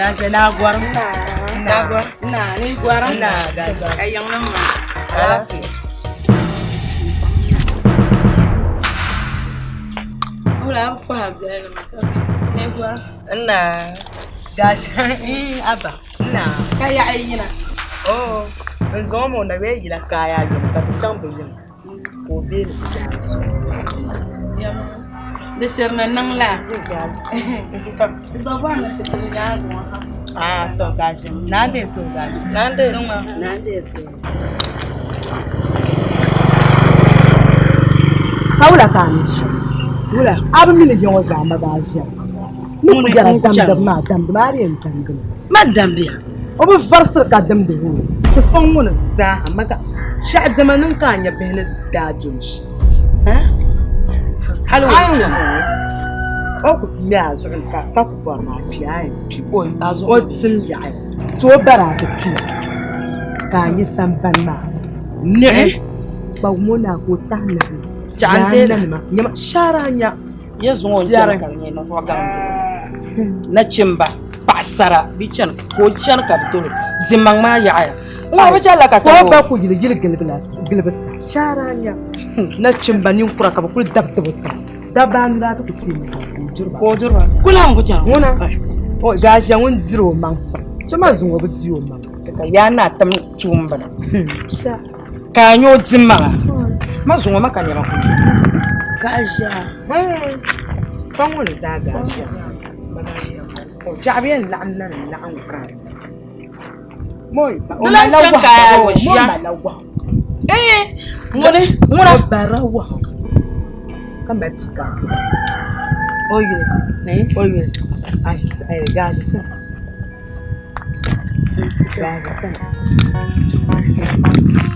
Gaasha naa gɔrim. Naa gɔrim. Naa ni gɔrim. Naa gaasha. Ka yiŋnim maa. Alaafee. Wula a bi pɔhi a biɛla nima ka ni gɔrim. Naa gaasha aba naa. Ka yaɣi yina. Oo n zaŋ o mi o na yoli yila kaaya yuli ka ti chaŋ bɛ yiŋa ka o veeni bɛ zaa suhu. Di shiri ni niŋ la. Ti gba bɔri ni ti pili yaagu ŋɔ ha. Ah, to gashi. Naa deei suhu gashi. Naa deei suhu. Naa deei suhu. Ka wula ka a ni ʒiya? Wula? A bi mi ni yiŋɔ zaa ma daa ʒiya. Ni ku yɛra damdibu maa, damdi maa di yɛn damdimi. Man damdiya. O bi varisiri ka dimdi ŋɔ. Ti fɔŋ ŋɔ ni zaaha maka shɛhi diɛma niŋ ka a nya bihi ni daa doli shɛm. Hali A yi wum o ku ŋme a zuɣu ni ka ka ku bɔri ni a kpi a yɛn kpi o tim yaɣi ti o bari a ti kpi ka a nya sambani maa niɣi kpawum o naa ka o tahi niɣi Chaɣ n deei la. nanima nyama shaara a nya Yɛ zuŋɔ n chani ka di nyɛ ninvuɣu gaŋ nachimba paɣasara bi chani ka o chani ka bi tolo dimaŋ maa yaɣaya n ŋɔ bi chɛlila ka ka o tabo ba ku yili yili gilibi la gilibi sa shaara a nya nachimba ninkura ka bi kuli dabi tibi taba dabba anu daa ti ku teemi ka o diriba ka o diriba kula n ku chɛni ŋuna o gaasha ŋun diri o maŋ pam ti ma zuŋɔ bi di o maŋ ka yaa naa tim tuumbina sha ka a nyɛ o dimaŋa ma zuŋɔ ma ka nɛma ku gaasha fa ŋɔ ni zaa gaasha chaɣa bi yɛn laɣim na ni laɣim ka Di lan chani ka a yaa o ʒiya ee ŋuni ŋuna o barila wahu ka mali pika o yuli o yuli gaasi sani gaasi sani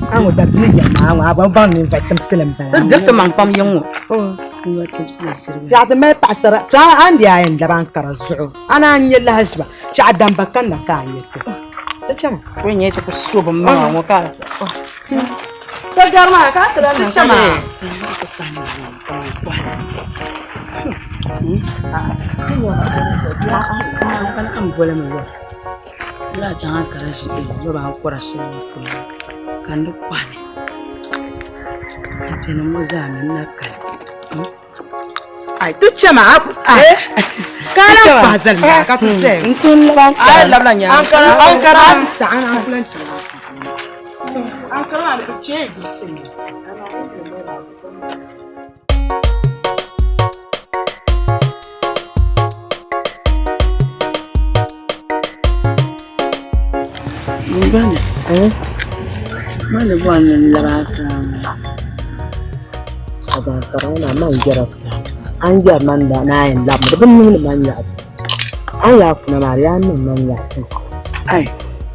a ŋɔ dabisili yɛli maa ŋɔ a gba baŋ ninvuɣu timsili n bala Ti diri ti maŋ pam yiŋ ŋɔ Chaɣ ti mali paɣasara chaɣ a ni di a yɛn labi ankara zuɣu a naan nyɛ lahaʒiba chaɣ damba kanna ka a nyɛ ti ti chama Ko nyɛ ti ku so bin maŋa ŋɔ ka Ti gari maa ka ti lahi niŋ chama Laa chaŋ ankara ʒi loba ankora shɛli polo ka n di kɔhili kɛntɛ nim ŋɔ zaa mini na kali Ai ti chama a ka a lahi fahi zali maa ka ti zaya n so n labi ankara a labila nyaanga ankara ankara a ti saɣa na ku lahi chama ankara maa ni bi chɛ N ba ni ma ni bɔri ni n labi Accra maa. A daa kara ŋɔ maa man yɛra saha a ni yɛri man ni a yɛn labimi di bi niŋdi man yaɣisi a ni yaa kuna maa di yaa niŋ man yaɣisi. Ai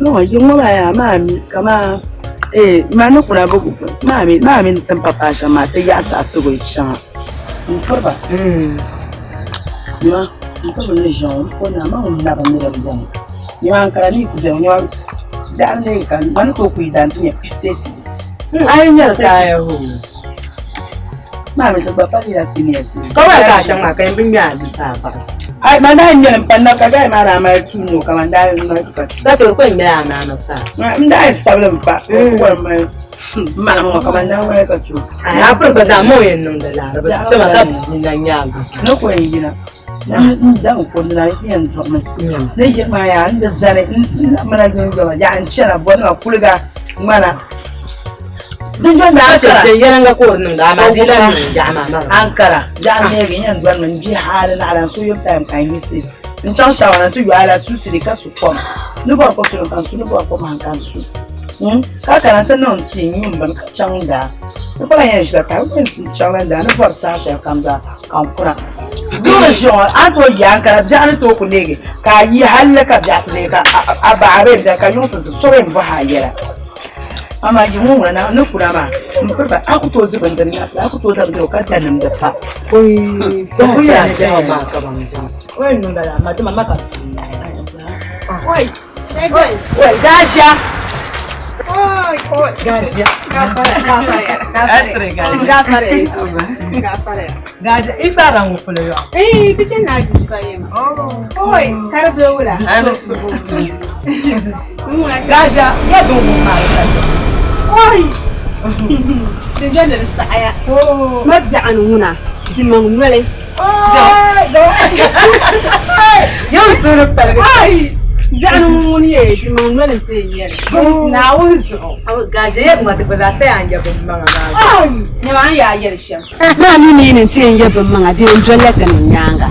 ŋɔ yi ŋɔ maa yaa maa mi kaman eh man ni kuna bi maa mi maa mi ni ti ni pa paai shɛm maa ti yaɣisi a sugu shɛŋa n piriba Nyama n piriba ni ʒiya ŋɔ n puuni a maŋ ŋun na bi mi din beni nyama Ankara mi ku beni nyama biɛɣu n-lee ka man ni tooi ku yi daa nti nya 50 cedis. A yi nyɛri kaaya hoo. Maa mi ti gba pa leela seniors ni. Ka waya ka a chaŋ maa ka yɛn bi ŋme a li a vaɣisi. Ai man daa ŋmɛli m-pa na ka gai maa daa mali tuun o ka man daa mali ka Ka toori ko ŋmɛli a maa mi pa. N daa yɛn sabili m-pa ka o ku mali malim ŋɔ ka man daa mali ka tuun. A piri gba zaa ma o yɛn niŋdi laa di bi tima ka bia na nyaanga. Ni ko yɛn yina n daŋ kundi na n yɛn duɣimi ni yiri maa yaa n di zani n mana dunjɔma yaa n chana bɔnima kuliga ŋmana dunjɔŋ daa chɛ viɛnyɛliŋga ka o niŋda amaa di lahi niŋ yaɣa maa mara Ankara yaɣa n leegi n yɛn dɔnimi n di hali naɣila n so yom time ka n yiɣisi n chaŋ shawa na n ti yo ala two cedi ka su kom ni bɔri ko tulim ka n su ni bɔri ko mahim ka n su ka kana n ti niŋ tii n nyu n bini ka chaŋ daa n kpala yɛn ʒila ka n chaŋla daa ni bɔri saha shɛli kam zaa ka n kuna doo n ʒiya ŋɔ a ni tooi yi Ankara biɛɣu ni tooi ku neegi ka a yi halli ka biɛɣu ti neegi ka a baɣa bee biɛni ka yuŋ ti zibi so bi yɛn bɔhi a yɛla amaa yi ŋɔ ŋuna ni kuna maa n piri ba a ku tooi di bindiri nyaɣasili a ku tooi da bindirigu ka da nimdi pa Oi, Dasha! Gajiya. Gajiya i gba ŋɔ polo yɔ. Eh, ti chani na ʒi ba yɛma. Oi, kari bɛ wula. Gajiya yɛ bin ŋɔ maa ka jɔ. Oi. Ti jɔ ni di saɣaya. Ma biɛɣu ni ŋuna di maŋ noli. Yau suuni paligi. Oi. Biɛɣu ni ŋun yɛ di maŋ noli n see nyɛli. Naawuni zuɣu. Gajiya yɛ bin ŋɔ ti gba zaa saya n yɛ bin maŋa maa. Oi. Nyɛma n yaa yɛli shɛm. Maa mi mi ni ti yɛn yɛ bin maŋa di yɛn dolila ti ni nyaanga.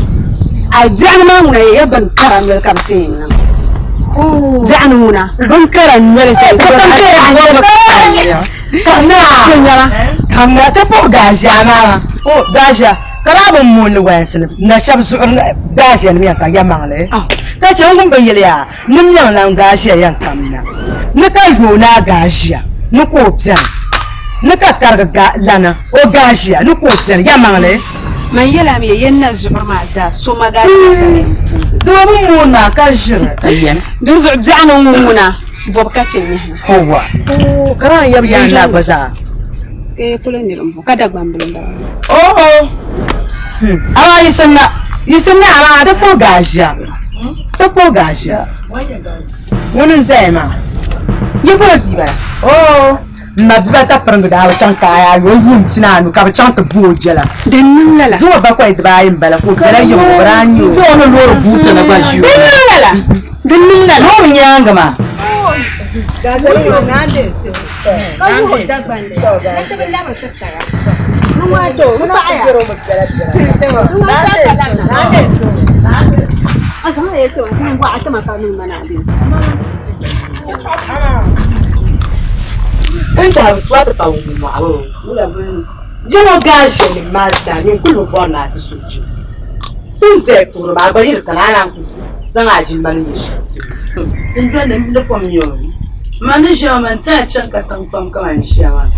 A biɛɣu ni maa ŋuna yɛ bin kara noli ka bi ti yɛn niŋ. Biɛɣu ni ŋuna bin kara noli sa Kamna ka puhi gajiya maa. O gajiya ka daa bin mooni wayansi ni na shɛba zuɣuri gajiya nim yɛn ka ya maŋli. Ka chɛ ŋun bi yɛli yaa ni miɛŋ lan gajiya yɛn kamna ni ka yooi naa gajiya ni ka o bɛni ni ka karigi lana o gajiya ni ka o bɛni ya maŋli. Man yɛla mi yɛn na zuɣuri maa zaa so ma gajiya sani. Doo bin mooni maa ka ʒiri. Din zuɣu biɛɣu ni ŋun ŋuna bɔbi ka chɛ nyahi. Hawa. Ka daa yɛbi yaan naa gba zaa. Kee polo nira m-bo ka Dagbambili m-bala. Oo. Amaa yisimna yisimna amaa ti puhi gaʒia ti puhi gaʒia ŋuni n-zaya maa yi polo bia bala oo m ma biba ta piringi daa bi chaŋ kaaya ayi o yuun pina anu ka bi chaŋ ti bu o jɛla Din niŋ lala. zuŋɔ bakɔi dibaayi m-bala ka o bela yiŋ o bi daa nya o. Zuŋɔ ni loori buuti ni gba ʒi o. Din niŋ lala. Din niŋ lala. Loori nyaaŋa maa. N chahi bi suwa ti pa ŋun mɔɣu. Yɛŋɔ gaʒia nim maa zaa nyin kuli bi bɔri ni a ti so jim. Tin zaya puhiri maa gba yiri kana a naan ku zaŋ a jilima ni nyɛ shɛli. N doli n di kom nyɛ o. Ma ni ʒiya maa n tiɛha chaŋ ka tiŋ pam kaman ʒiya maa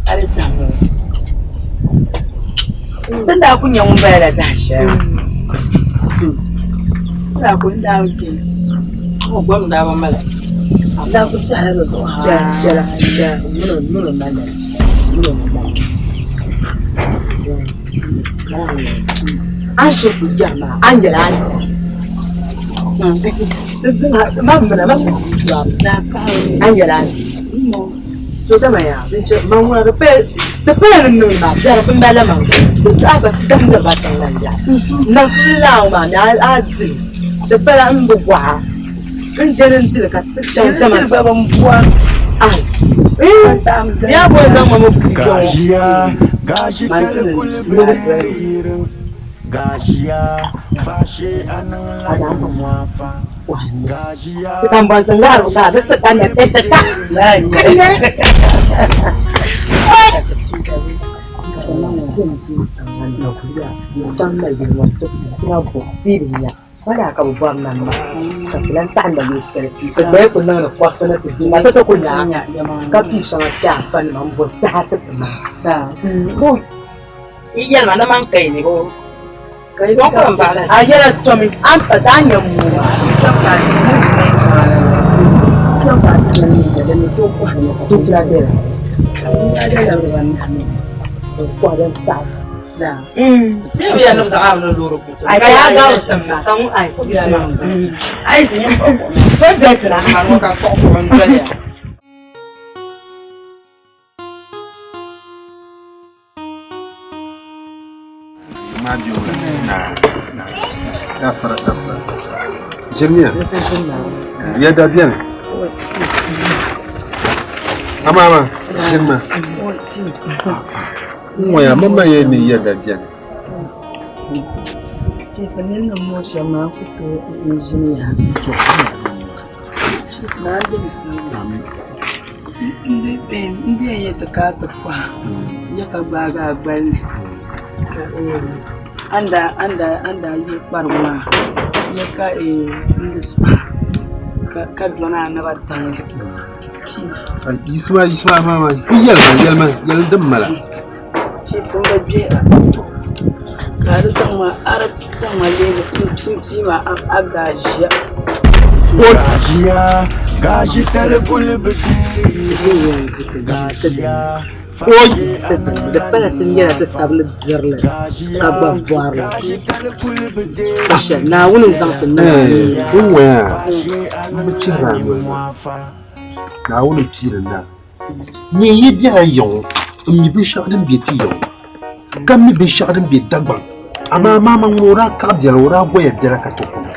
a di tiɛha mi Tin daa ku nyɛ ŋun bala la dahin shɛli maa. N daa ku n daa bi kpe. O gom daa bi mali. N daa ku tiɛhila di zuɣu ha. Jɛla jɛla mini mini mali mini mali. A ni shiri kuli yɛri maa a ni yɛli a ni ti ma mina ma a ni yɛli a ni to dama yaa ma ŋuna di pala ni niŋ maa biɛri bin bala maa di a gba damdi ba tiŋ la n-yaha niŋ laaŋ maa mi a dili di pala n bi bɔha n jɛli n dili ka ti chaŋ zama Gba bin bɔha. ai ya bo zaŋ ma mi Gajiya, gashi kali kuli bere Gajiya, fashe anan la mwafa. Gajiya, Kan ban san garo ka da su kan da pesa ta. Wala ka bi bɔri nam maa ka ti lan taɣi na luɣ shɛli ti gbaya ku niŋdi kɔrisi ni ti di ma ti ti ku nyaa ka pii shɛŋa kpe afanima m-bo saha ti ti ma. Yi yɛli ma ni man kai ni o. Dɔn kɔrɔ m baɣa la. A yɛla tɔmi a ni pa a nya moo Mi bi yɛli ni bi zaŋ a ni loori buuti. Ai ka yaa garo tim na ka ŋun ai yisima. Ai zi nyɛ pa kom. Ko jɛ tira. Mani ŋɔ ka kpuɣi kuɣu n doli ya. Ma biɛ o na na gafara gafara. Ʒimiya. Yɛda bɛni. Amaama ʒinima. N ŋɔya ma ma yɛ ni yɛda bɛni. Chief ni niŋ ŋɔ shɛm maa ku tooi n ʒini yaha. Chief naa diri suuri. Amin. N di yɛn yɛ ti ka ti pɔha yɛ ka gbaagi a gbali ni ka a ni daa yihi kparigu maa yɛ ka n di suha ka dɔni a naba tiŋli. Chief. Yisima yisima amaama yɛlima yɛlima yɛli din mala. Chief n bi gbihira ka a di zaŋ ma a di zaŋ ma leegi n piipiima a gaaʒia. Gajiya, Gashi tali kuli bi deeri. Oi! Di pala ti nyɛla ti tabi ni dirili ka gba bɔrili. Ka shɛli Naawuni n-zaŋ ti niŋ a nuu ni. N waya m bi chɛri a noli maa. Naawuni piiri na. Nyin yi bela yiŋ m mi binshɛɣu din be ti yiŋ ka mi binshɛɣu din be Dagbaŋ. Amaa maama ŋun o daa kaɣi biɛla o daa goya biɛla ka ti kuni.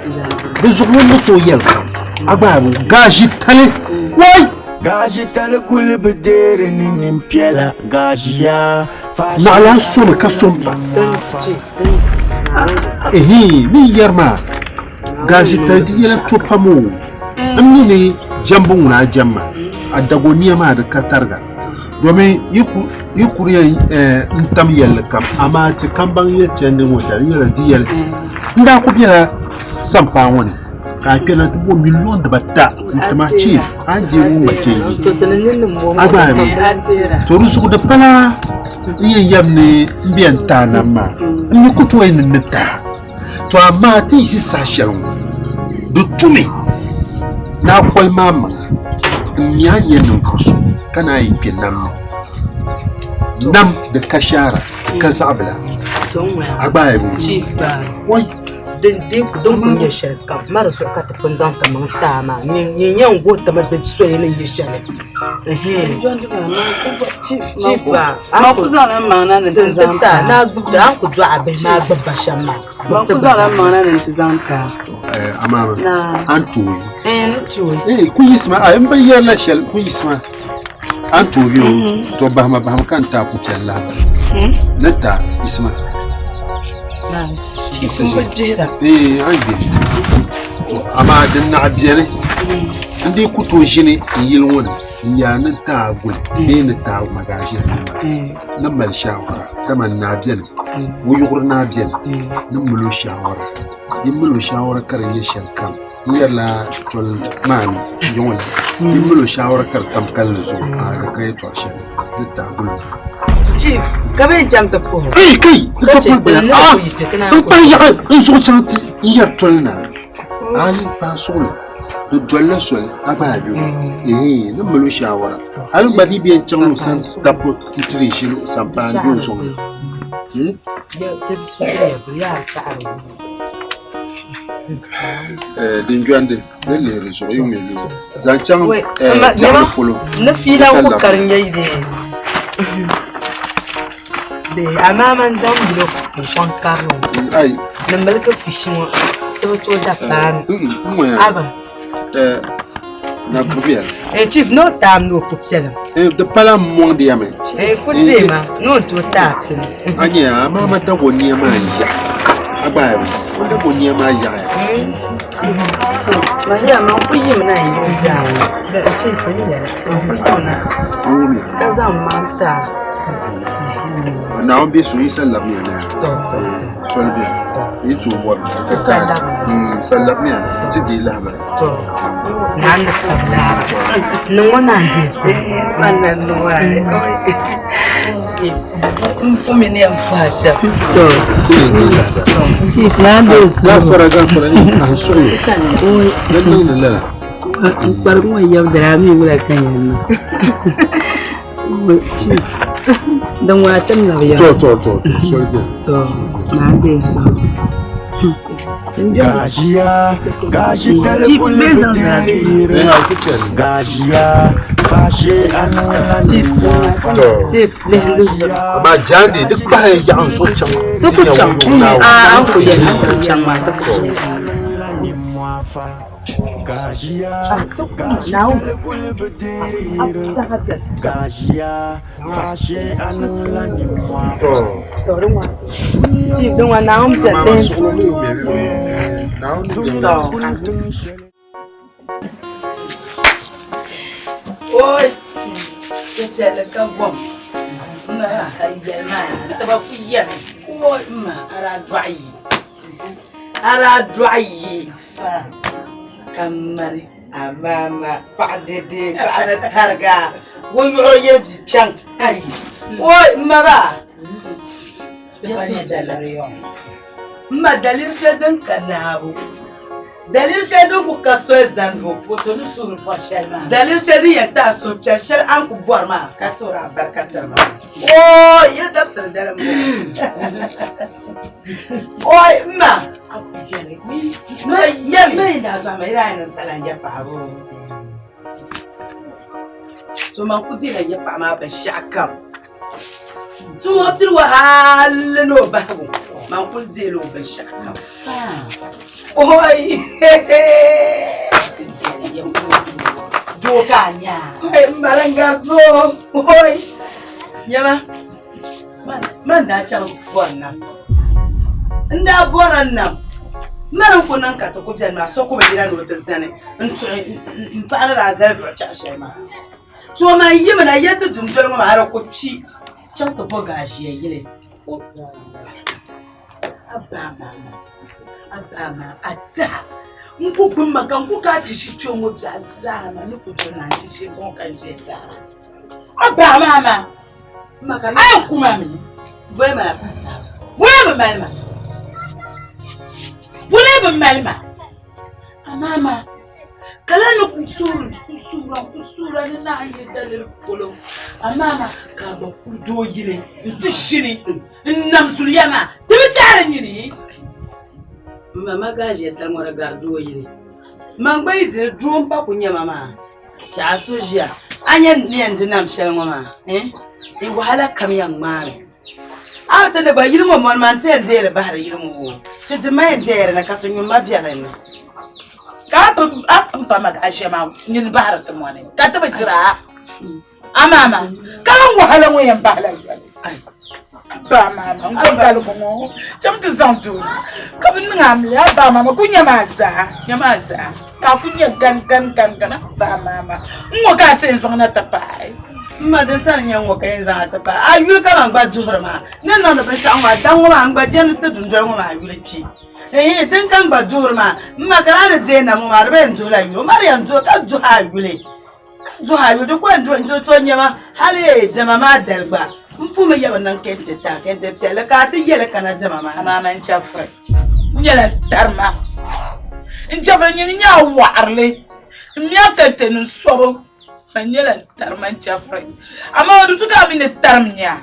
Di zuɣu ŋun ni tooi yɛli kam a gba a bi gaaʒi tali wai! Gaaʒi tali kuli bi deeri ni nimpiɛla gaaʒiya. Naɣila somi ka so m-pa. Ehe, ni yɛri maa gaaʒi tali di yɛla to pam o. M mi ni jɛmbu ŋuna a jɛm ma, a dago nia maa di ka tariga. Domin yi kuriya n tam yɛlli kam, amaa ti kambaŋ yɛli chandi ŋɔ shɛli n yɛla di yɛli. N daa ku bela sampaa ŋɔ ni ka a kpɛna ti bo miliɔn dibata n-ti ma chief a ni deei ŋun gba change a gba a mi. To di zuɣu di pala n yɛn yɛm ni m be n taai nam maa n mi ku tooi ni n ni taai. To amaa ti yi ʒi saha shɛli ŋɔ di tumi ni a koli maa maŋa n-mi a nyɛ ninvuɣ so ka naan yi kpe nam ni. Nam di ka shaara di ka zaɣ bila. A gba a yi wum. Wai! Din kuli nyɛ shɛli kam ma di zuɣu ka ti pun zaŋ ti maŋ taai maa nyin yɛn guhi ti mi di soya ni nyɛ shɛli. Chief ba a ku zaŋla maŋ na ni ti zaŋ taai a ni ku dɔɣi a bihi maa gbubi ba shɛm maa. Man ku zaŋla maŋ na ni ti zaŋ taai. Amaa a ni tooi. Ku yiɣisimi a n bi yɛrila shɛli ku yiɣisimi a ni tooi bɛ o to bahima bahima ka n taai ku piɛli lahabali ni taai yiɣisima. Ee a ni gbihi to amaa din naɣ beni n dii ku tooi ʒini n yili ŋɔ ni n yaa ni taai guli bee ni taai magaʒina ni mali shaawara dama n naa beni wuyuɣuri naa beni ni mali o shaawara yi mali o shaawara ka di nyɛ shɛli kam n yɛrila toli maa ni yiŋɔ ni yi mali o shaawara ka di tam kalinli zuɣu a di ka yɛltɔɣa shɛli ni taai guli maa. Chief, ka bɛ chaŋ ti puhi o. Ei kai n ka puhi gbaya a n kpahi yaɣi n zuɣu chaŋ ti n yɛri toli naa a yi paai suɣuli di dolila soli a gba a bɛ o ni mali o shaawara hali gba di bɛ n chaŋ o sani tabi n ti di ʒili o sampaa n bɛ o zuɣu ni. Din jɔndi ni lihiri zuɣu yi ŋmɛ loo zaŋ chaŋ biɛɣuni polo ni fiila ku kari nyɛ de amaa man zaŋ bilo n sɔŋ karili ni miliki pishi ŋɔ ti bi tooi da paami aba na gbubiya eh chief no taam ni o pu piɛlim eh di pala n mɔŋdi ya mi eh ku teema ni o tooi taai pini a nyɛ amaa ma dago nia maa yaɣa a gba o dago nia maa yaɣaya ma ya ma ku yim na yi zaa da chief ni yɛla ka zaŋ maŋ taai Naawuni bɛ so yi salabimiya na soli bɛ yi tooi bɔri ti salabimiya na ti deei lahabali Naa ni sabila ni ŋɔ naan deei so Gafara gafara ni a suɣulo di niŋdi lala N kparigi ŋɔ yɛbdira a mi wula ka yɛn niŋ Chief din ŋɔ a tim na bi yɛm to to to soli bɛni to naa deei so Gashiya, gashi tali Chief kuli bee zaŋ zaa bitere. Eh, a ku piɛlli Gashiya, fashe anala ni mwafa. to Chief lihi di zuɣu amaa jaande di kpahi yaɣa n zuɣu chaŋ di ku chaŋ a an ku yɛli an ku chaŋ maa di ku chaŋ Ni mwafa. Gashiya, gashi tali kuli bitere. Gashiya, fashe anala ni mwafa. to Chief din ŋɔ Naawuni amaa piɛli ma lihi suɣulo mi bɛ Naawuni bɛ Oi, suhupiɛlli ka gom. Ka yɛli maa tiba ku yɛli Oi, ma a daa dɔɣi yi a daa dɔɣi yi ka mali amaama paɣa dede paɣa ni tariga o yuɣuri yɛli bia kpɛŋ. Oi, m ma ba ya suhupiɛlli m ma daliri shɛli din ka naabu. Daliri shɛli din ku ka soli zanibu. Foto ni suhuri bɔri shɛli maa. Daliri shɛli din yɛn ti a suhupiɛlli shɛli a ni ku bɔri maa ka suhuri a barika tiri ma. Oo, ya dabisili dali m-bɔŋɔ. Oi, m ma. A ku yɛli. Ma yɛli. Ma yi daa dɔɣi ma, yi daa yɛn niŋ saɣila n ya paɣibu. To man ku deela n ya paɣa maa binshɛɣu kam. Ti ŋɔ piri wa hali ni o bahigu man kuli deela o binshɛɣu kam. Oi! Doo ka a nya. Oi, m mali n gari doo. Oi! Nyama, man daa chaŋ bɔri nam. N daa bɔrila nam. Mani n ku niŋ ka ti ku beni maa so ku bi yina ni o ti zani n tuhi m paɣa ni daa zali vuɣu chaɣu shɛli maa. To man yimina ya ti dundoli ŋɔ maa di ku kpi chaŋ ti bo gaʒia yili. A ba maa a tiɛha n ku gbubi ma ka n ku kana ti ʒi kpɛ ŋɔ biɛɣu zaa maa ni ku doli na n ʒi shee ŋɔ ka n ʒiya tiɛhira a ba maa maa a yɛn ku ma mi Boli ma la ka a tiɛha. Boli bi mali ma boli bi mali ma amaa maa Ka lala ni ku suhuri ku suhura ku suhura ni naan yi daliri polo amaa maa ka a gba kuli doo yili n-ti shini n-nam zuliya maa di bi tɛhiri nyini. M ma ma gaaʒiya tali ŋɔ di gari doo yili. Man gba yi dini doo m-pa ku nyɛ ma maa chɛ a so ʒiya a nya ni yɛn di nam shɛli ŋɔ maa eh yi wahala kam yɛn ŋmaami. A bi ti ni gba yili ŋɔ mɔni maa n-ti yɛn deei li bahiri yili ŋɔ o ti di ma yɛn bela di ni ka ti nyumma be di ni. Ka a pun pa ma ka a ʒiya maa nini bahiri ti mɔni ka ti bi dira a. Amaama ka lan wahala ŋɔ yɛn bahila zoli. Ba amaama n ko galigu ŋɔ cham ti zaŋ doo ka bi niŋ amiliya a ba amaama ku nyɛ maa zaa nyɛ maa zaa ka a ku nyɛ gan gan gan gan a ba amaama n ŋɔ ka a ti yɛn zaŋ na ti paai. M ma din sani nyɛ n ŋɔ ka yɛn zaŋ a ti paai a yuli ka man gba duhiri maa ni niŋdi binshɛɣu ŋɔ a daŋ ŋɔ maa n gba jɛndi ti dundoli ŋɔ maa yuli kpi. Ehe, din kam gba duhiri maa, m ma ka daa ni deei nam ŋɔ maa, di bi yɛn duhila yuli, o ma di yɛn duhi ka duhi a yuli, ka duhi a yuli, di ko yɛn duhi n-ti to nɛma hali diɛma maa dali gba, m puuni yɛ bi niŋ kente taa, kente piɛlli ka a ti yɛli kana diɛma maa ni. Amaa man chɛfiri n nyɛla tarima, n chɛfiri nyini nyɛ a waɣirili, m mi a kente ni sobu, man nyɛla tarima n chɛfiri, amaa di tu ka a mi ni tarim nya.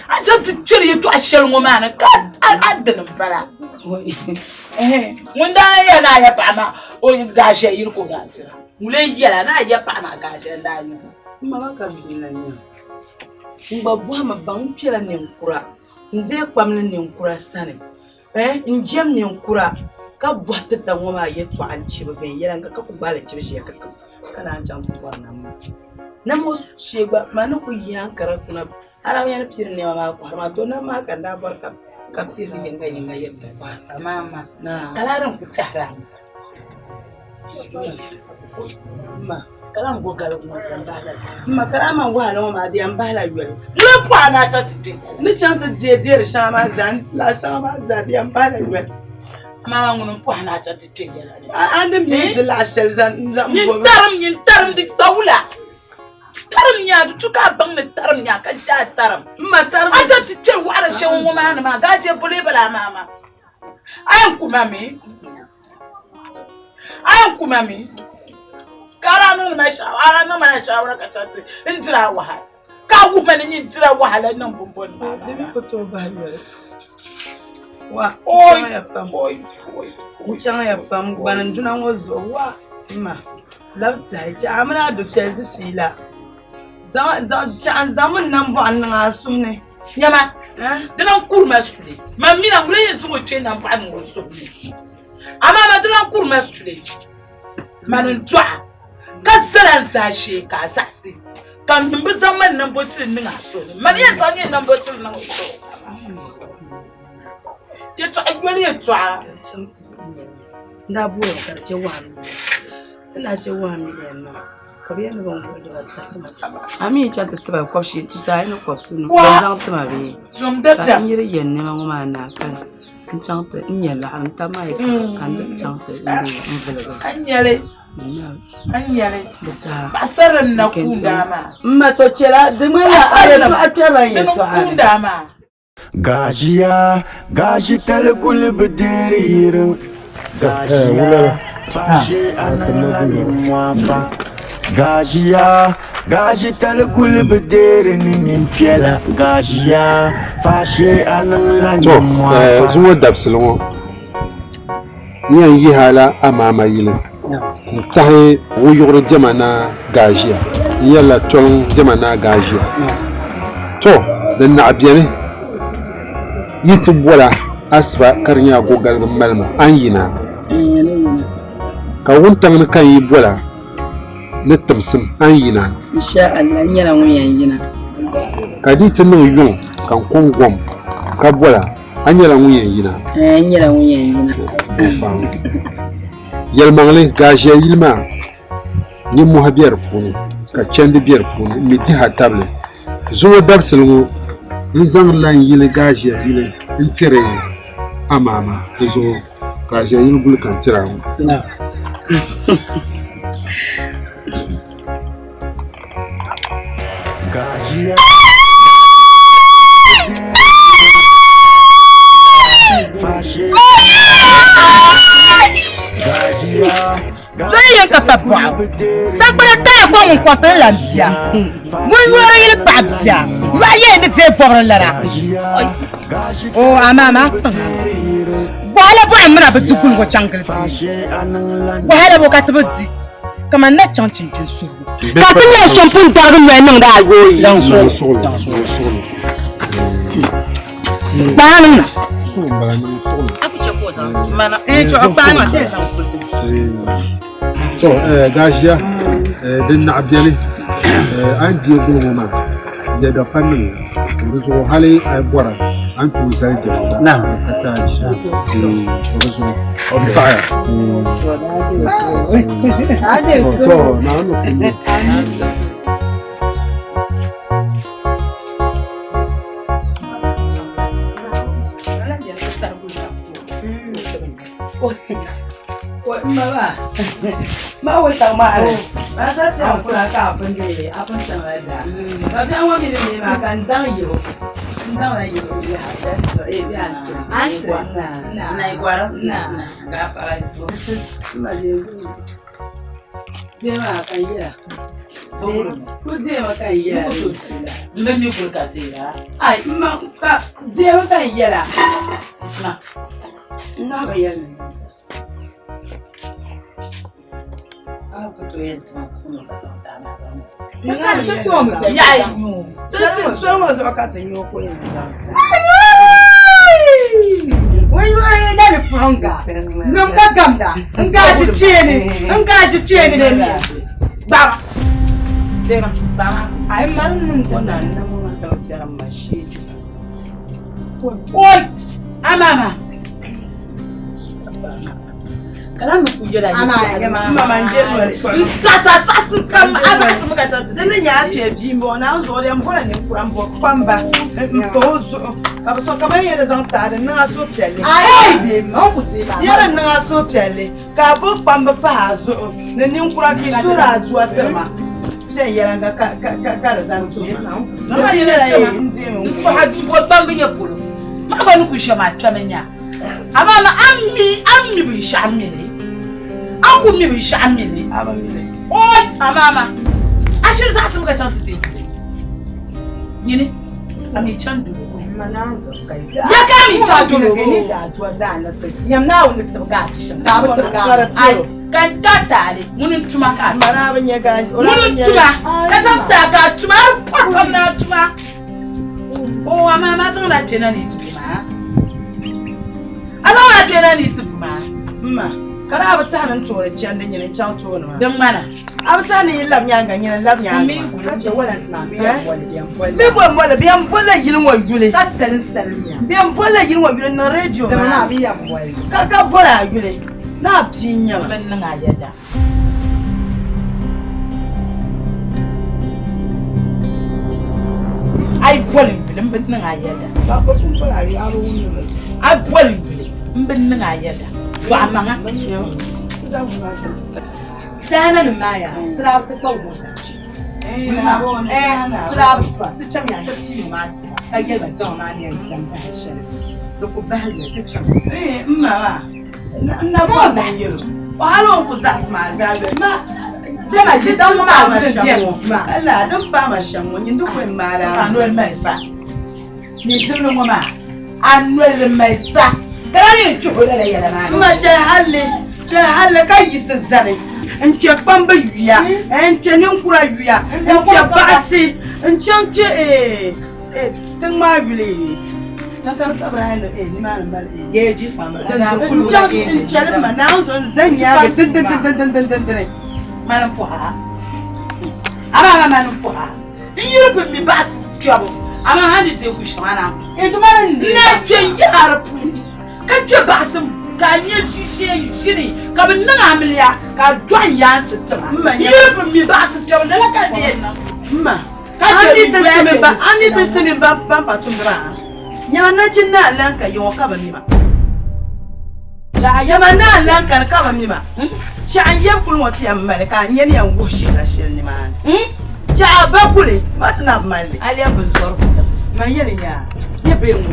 A chaŋ ti kpɛri yɛtɔɣa shɛli ŋɔ maa ni ka a dini m-bala. Ŋun daa yɛli ni a ya paɣa maa o gaashɛ yili ka o daa tira. Ŋun lee yɛli a ni a ya paɣa maa gaashɛ n-daa nyɛ o. M ma maa ka bia n-lan nyɛ o. N gba bɔhimi baŋ n kpɛla ninkura n-deei kpam ni ninkura sani. Eh, n jɛm ninkura ka bɔhi ti da ŋɔ maa yɛtɔɣa n-chibi viɛnyɛliŋga ka ku gbaai li chibi ʒiya ka ka naan chaŋ ti bɔri nam maa. Nam ŋɔ shee gba man ni ku yihi ankara kuna hal a mi ni piiri nɛma maa kɔhiri maa, to nam maa ka n daa bɔri ka piiri li yiŋga yiŋga yiri ti kɔhi. Amaa ka laa din ku tɛhiri a maa. Ma. Ka lahi go galigu ŋɔ di yɛn bahila yoli. Ma ka daa man wahala ŋɔ maa di yɛn bahila yoli. N ni pɔhi a ni a chaŋ ti kpe. N ni chaŋ ti deei deeri shɛŋa maa zaa n ti lahi shɛŋa maa zaa di yɛn bahila yoli. Amaa maa ŋuni m-pɔhi a ni a chaŋ ti kpe yɛla ni. A ni mi di laɣ shɛli zaŋ n Nyin tarim, nyin tarim di kpa wula. Tarim nya, di tu ka a baŋ ni tarim nya ka ʒe a tarim. M ma tarim. A chaŋ ti kpɛri wahala shɛŋa ŋɔ maa ni maa, gaajɛ boli bala amaa maa. A yɛn ku ma mi. A yɛn ku ma mi ka a daa niŋdi ma a daa niŋ ma la shawara ka chaŋ ti n diri a wahala ka a wuhi ma ni nyin dira wahala niŋ bimbɔni maa Di mi ku tooi bahi yoli. Wa, n chaŋ ya pam gbani n duna ŋɔ zuɣu wa ma labi tahi chɛ a mini a dufɛli di fiila chaɣ n zaŋmi n nambɔɣu n niŋ a suhu ni. Nyama, di lan kuri ma suli. Man mina ŋun yɛn zaŋ o kpee nambɔɣu niŋ o suhu ni. Amaa man di lan kuri ma suli. Mani n-dɔɣi ka zali a ni zaashee ka a zaɣisi, ka m bi zaŋ mani nambɔsili niŋ a suhu ni. Mani yɛn zaŋ nyɛ nambɔsili niŋ o suhu ni. Yɛtɔɣa yoli yɛtɔɣa. N daa booni ka di chɛ wahu N daa chɛ wahu miliyan nima ka bɛ yɛli ni bɛ ni wuhi dibata ti ma tuma. A mi yi chaŋ ti tiba kɔbishii tusayi ni kɔbisinu bɛn zaŋ ti ma bee ka n yiri yɛn nɛma ŋɔ maa naai ka n chaŋ ti n nya laɣiri n taba maa yi kana ka n di chaŋ ti n viligi. A nyɛli a nyɛli Di saha paɣasarili n na kuundaa maa. M ma to chɛla di ŋmanila a yɛtɔɣa kpɛrila n yɛtɔɣa ni. Kuundaa maa. Gaʒiya, gaʒi tali kuli bi deeri yiriŋ. Gaʒiya, Faashee a niŋla nimmohi fa. Gaʒiya, gaʒitali kuli bi deeri ni nimpiɛla. Gaʒiya, faashee a niŋla nimmohi fa. Zuŋɔ dabisili ŋɔ n yɛn yihi a la amaama yili n tahi wuyuɣiri diɛma na Gaʒiya n yɛrila tɔliŋ diɛma na Gaʒiya. To din naɣ beni yi ti bɔla asiba ka di nyɛ a go galibu mali ma a ni yina ka wuntaŋ ni ka n yi bɔla ni timsim a ni yina. Insha Allah n nyɛla ŋun yɛn yina. Ka di ti niŋ yuŋ ka n kɔŋ gom ka bɔla a nyɛla ŋun yɛn yina. N nyɛla ŋun yɛn yina. Yɛlimaŋli Gaʒiya yili maa Nimmohi be di puuni ka chandi be di puuni m mi dihi a tabili. Zuŋɔ dabisili ŋɔ n zaŋ la n yili Gaʒiya yili n-tiri a maama di zuɣu Gaʒiya yili guli ka n tiri a ŋɔ. Zoli yɛn ka pa bɔɣu. Sagbana taya ko ŋun kɔriti ni lan bia. Ŋun yɔri yili paɣa bia. Yɔɣu yɛn ni deei bɔbiri lana. O amaa maa kpaŋ a. Wahala bɔɣu m-mini a bi di guli ŋɔ chaŋ gili ti. Wahala bɔ ka ti bi di kaman na chaŋ chinchin suhigu. Ka ti nyɛ so m-pun darigi noli niŋdi a yooyi. Kpaani na. To gaashiya din naɣ biɛni a ni deei guli ŋɔ maa yɛda pa niŋ to di zuɣu hali a yi bɔra a ni tooi zali jɛma gba di ka taali to di zuɣu n paɣaya to naawuni ni ku Ma wuntaŋ maa ni maa sa tiɛŋ kura ka a pun deei a pun chaŋla daa ka biɛɣu ŋɔ mi ni neei maa ka n daŋ yibu n daŋla yibu yaha Deemi ka n yɛla n nahi bi yɛli Soli ŋɔ zuɣu ka ti nyo ko yɛn zaŋ Nom ka gamda n gaasi kpeeni n gaasi kpeeni de mi gbaɣa dema gbaɣa ai mali niŋ ko na na mo ma ka biɛri ma shee oi amama kala ni ku yɛla mama n je noli n sa sa saɣasim kam a saɣasim ka chaŋ di ni nyɛ a kpɛ bia n bɔŋɔ naan zuɣu di yɛn bɔla ninkura n bɔ kpamba n pa o zuɣu ka bi so kamani yɛn zaŋ taadi n niŋ a suhupiɛlli yɛri n niŋ a suhupiɛlli ka a bo kpamba pahi a zuɣu ni ninkura ka i suhuri aduwa tiri ma viɛnyɛliŋga ka di zaŋ tuhi ma n sɔɣa bɔ kpamba yɛ polo maa gba ni ku shɛm a kpɛmi nya amaa ma a mi a mi binshɛɣu mili a ku mi binshɛɣu mili oi amaa ma a shiri zaɣasim ka chaŋ ti ti nyini a mi chaŋ dolo ya ka a mi chaŋ dolo ka n ta taali ŋuni n tuma ka ŋuni n tuma ka zaŋ taa ka a tuma a pɔri na a tuma o amaa ma zaŋla kpɛna ni ti bu maa a zaŋla kpɛna ni ti bu maa mma ka daa bi tahi ni n tooni chandi nyini n chaŋ tooni maa din ŋmana a bi tahi ni yi lab nyaanga nyini n lab nyaanga bɛ bɔ mɔli bɛ yɛn bolila yili ŋɔ yuli ka salim salim ya bɛ yɛn bolila yili ŋɔ yuli n niŋ redio maa ka ka boli a yuli ni a bia n nyɛma bin niŋ a yɛda A yi boli n yuli m bi niŋ a yɛda. A yi boli n yuli m bi niŋ a yɛda. Dɔɣi maŋa. Saana nim maa yaa ti daa bi ti kpa ŋɔ zaa che. Ti daa bi kpa ti chaŋ yaa ti piigi maa ka yɛli ba diɛma maa ni yɛn diɛm bahi shɛli di ku bahi yoli ti chaŋ. M ma maa n na bɔri zaɣ yɛlo. O hali o ni ku zaɣisi maa zaa yoli ma Dama di di daŋ maa paai ma yuli shɛm biɛni ŋɔ. maa. Ala din paai ma shɛm ŋɔ nyin di ku yɛn maali a Ka a noli mali sa. Ni tibili ŋɔ maa a noli mali sa. Ka lahi yɛn kpɛh o lala yɛla maa ni. Ma chɛ halli chɛ halli ka yiɣisi zani n kpɛ kpambi yuya n kpɛ ninkura yuya n kpɛ baɣasi n chaŋ kpɛ tiŋ maa yuli Geeji. n chaŋ n kpɛli ma naawuni zo n za nyaagi dindindindindindindini Mani pɔha. Amaa ma mani pɔha. N yiri bi mi baɣasi kpɛbu amaa hali ni deeku shɛŋa na. N na kpɛ yaha di puuni ka kpɛ baɣasi ka a nyɛ ʒishee ʒini ka bi niŋ amiliya ka a dɔɣi yaansi tiŋa. N yiri bi mi baɣasi kpɛbu lala ka di yɛn niŋ. Ma Ka a chɛ mi bi ti doya timi chɛ ba bi a mi ti fitina timi ba ban pa tumdi maa nyɛma nachin naa lan ka yiŋɔ ka bi mima nyɛma naa lan kani ka bi mima chɛɣu n yɛbi kuli ŋɔ ti yɛn mali ka a nyɛ ni yɛn wuhi shihira shɛli nimaani chɛɣu ba kuli ma ti na bi mali li A lɛbi bin zɔri kutim. Man yɛli nya yɛ bee ŋɔ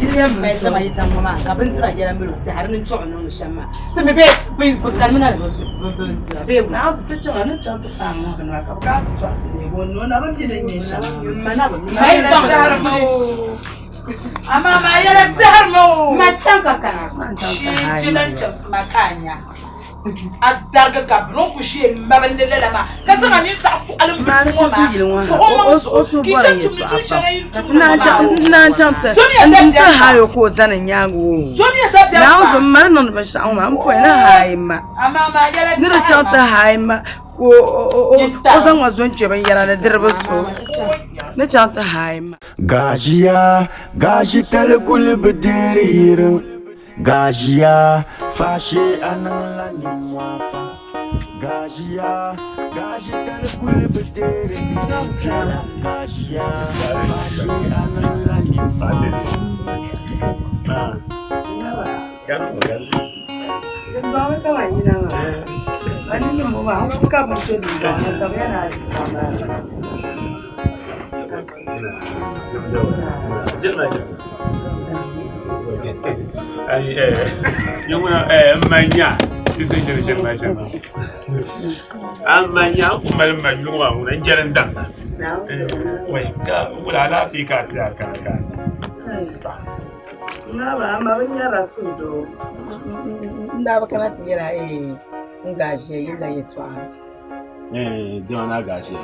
yi lɛm mali sama yi daŋ ŋɔ maa ka bindira yɛla mali o tɛha di ni chuɣu niŋdi shɛm maa ti mi bee bi kanimi na ni bindira bee ŋɔ. Naawuni ti chaŋ a ni chaŋ ti paai ŋɔhiri maa ka bɛ kana ti tɔɣisi neegi o ni o na bi mi din nyɛ shɛm. Ma na bi mi. Ma yi baŋ Amaa maa yɛla tɛhiri mi o. Ma chaŋ ka kana. Shee ti lan chɛbisi ma ka a nya. A darigi ka bɛ ni ku shee mabindi lala maa ka zaŋ a ninsaɣ kuɣili Maa ni m-piti ŋɔ shɛli maa. yili ŋɔ ha Ka o maŋ o zuɣu suhu ka yi bɔri chaŋ n tumdi yɛltɔɣa tuun shɛŋa yi ni pam tumdi ŋɔ maa o. n naan chaŋ ti Somiya n ti dabiɛm hayo ka o zani n nyaangi o Somiya dabiɛm Naawuni fa. zo m ma ni niŋdi binshɛɣu ŋɔ maa m pɔi ni hayi ma Amaa maa yɛla ni di chaŋ ti tɛhiri ma. hayi ma ka o zaŋ ma zo n-kpe binyɛra ni di di bi so ni chaŋ ti hayi ma. Gaʒiya, gaʒitali kuli bi deeri yiriŋ. Gaʒiya, faashee a niŋla nimmɔhi. Gaʒiya, gaʒitali kuli bi deeri yiriŋ. Gaʒiya, faashee a niŋla nimmɔhi. Amanya ku mali ma yuli maa ŋuna n jɛri n daŋda ka wula alaafee ka a ti a kana ka Naaba ama bi nyɛrila suhudoo n daa bi kana ti yɛla n gaʒiya yilla yɛltɔɣa Diɛma ni a gaʒiya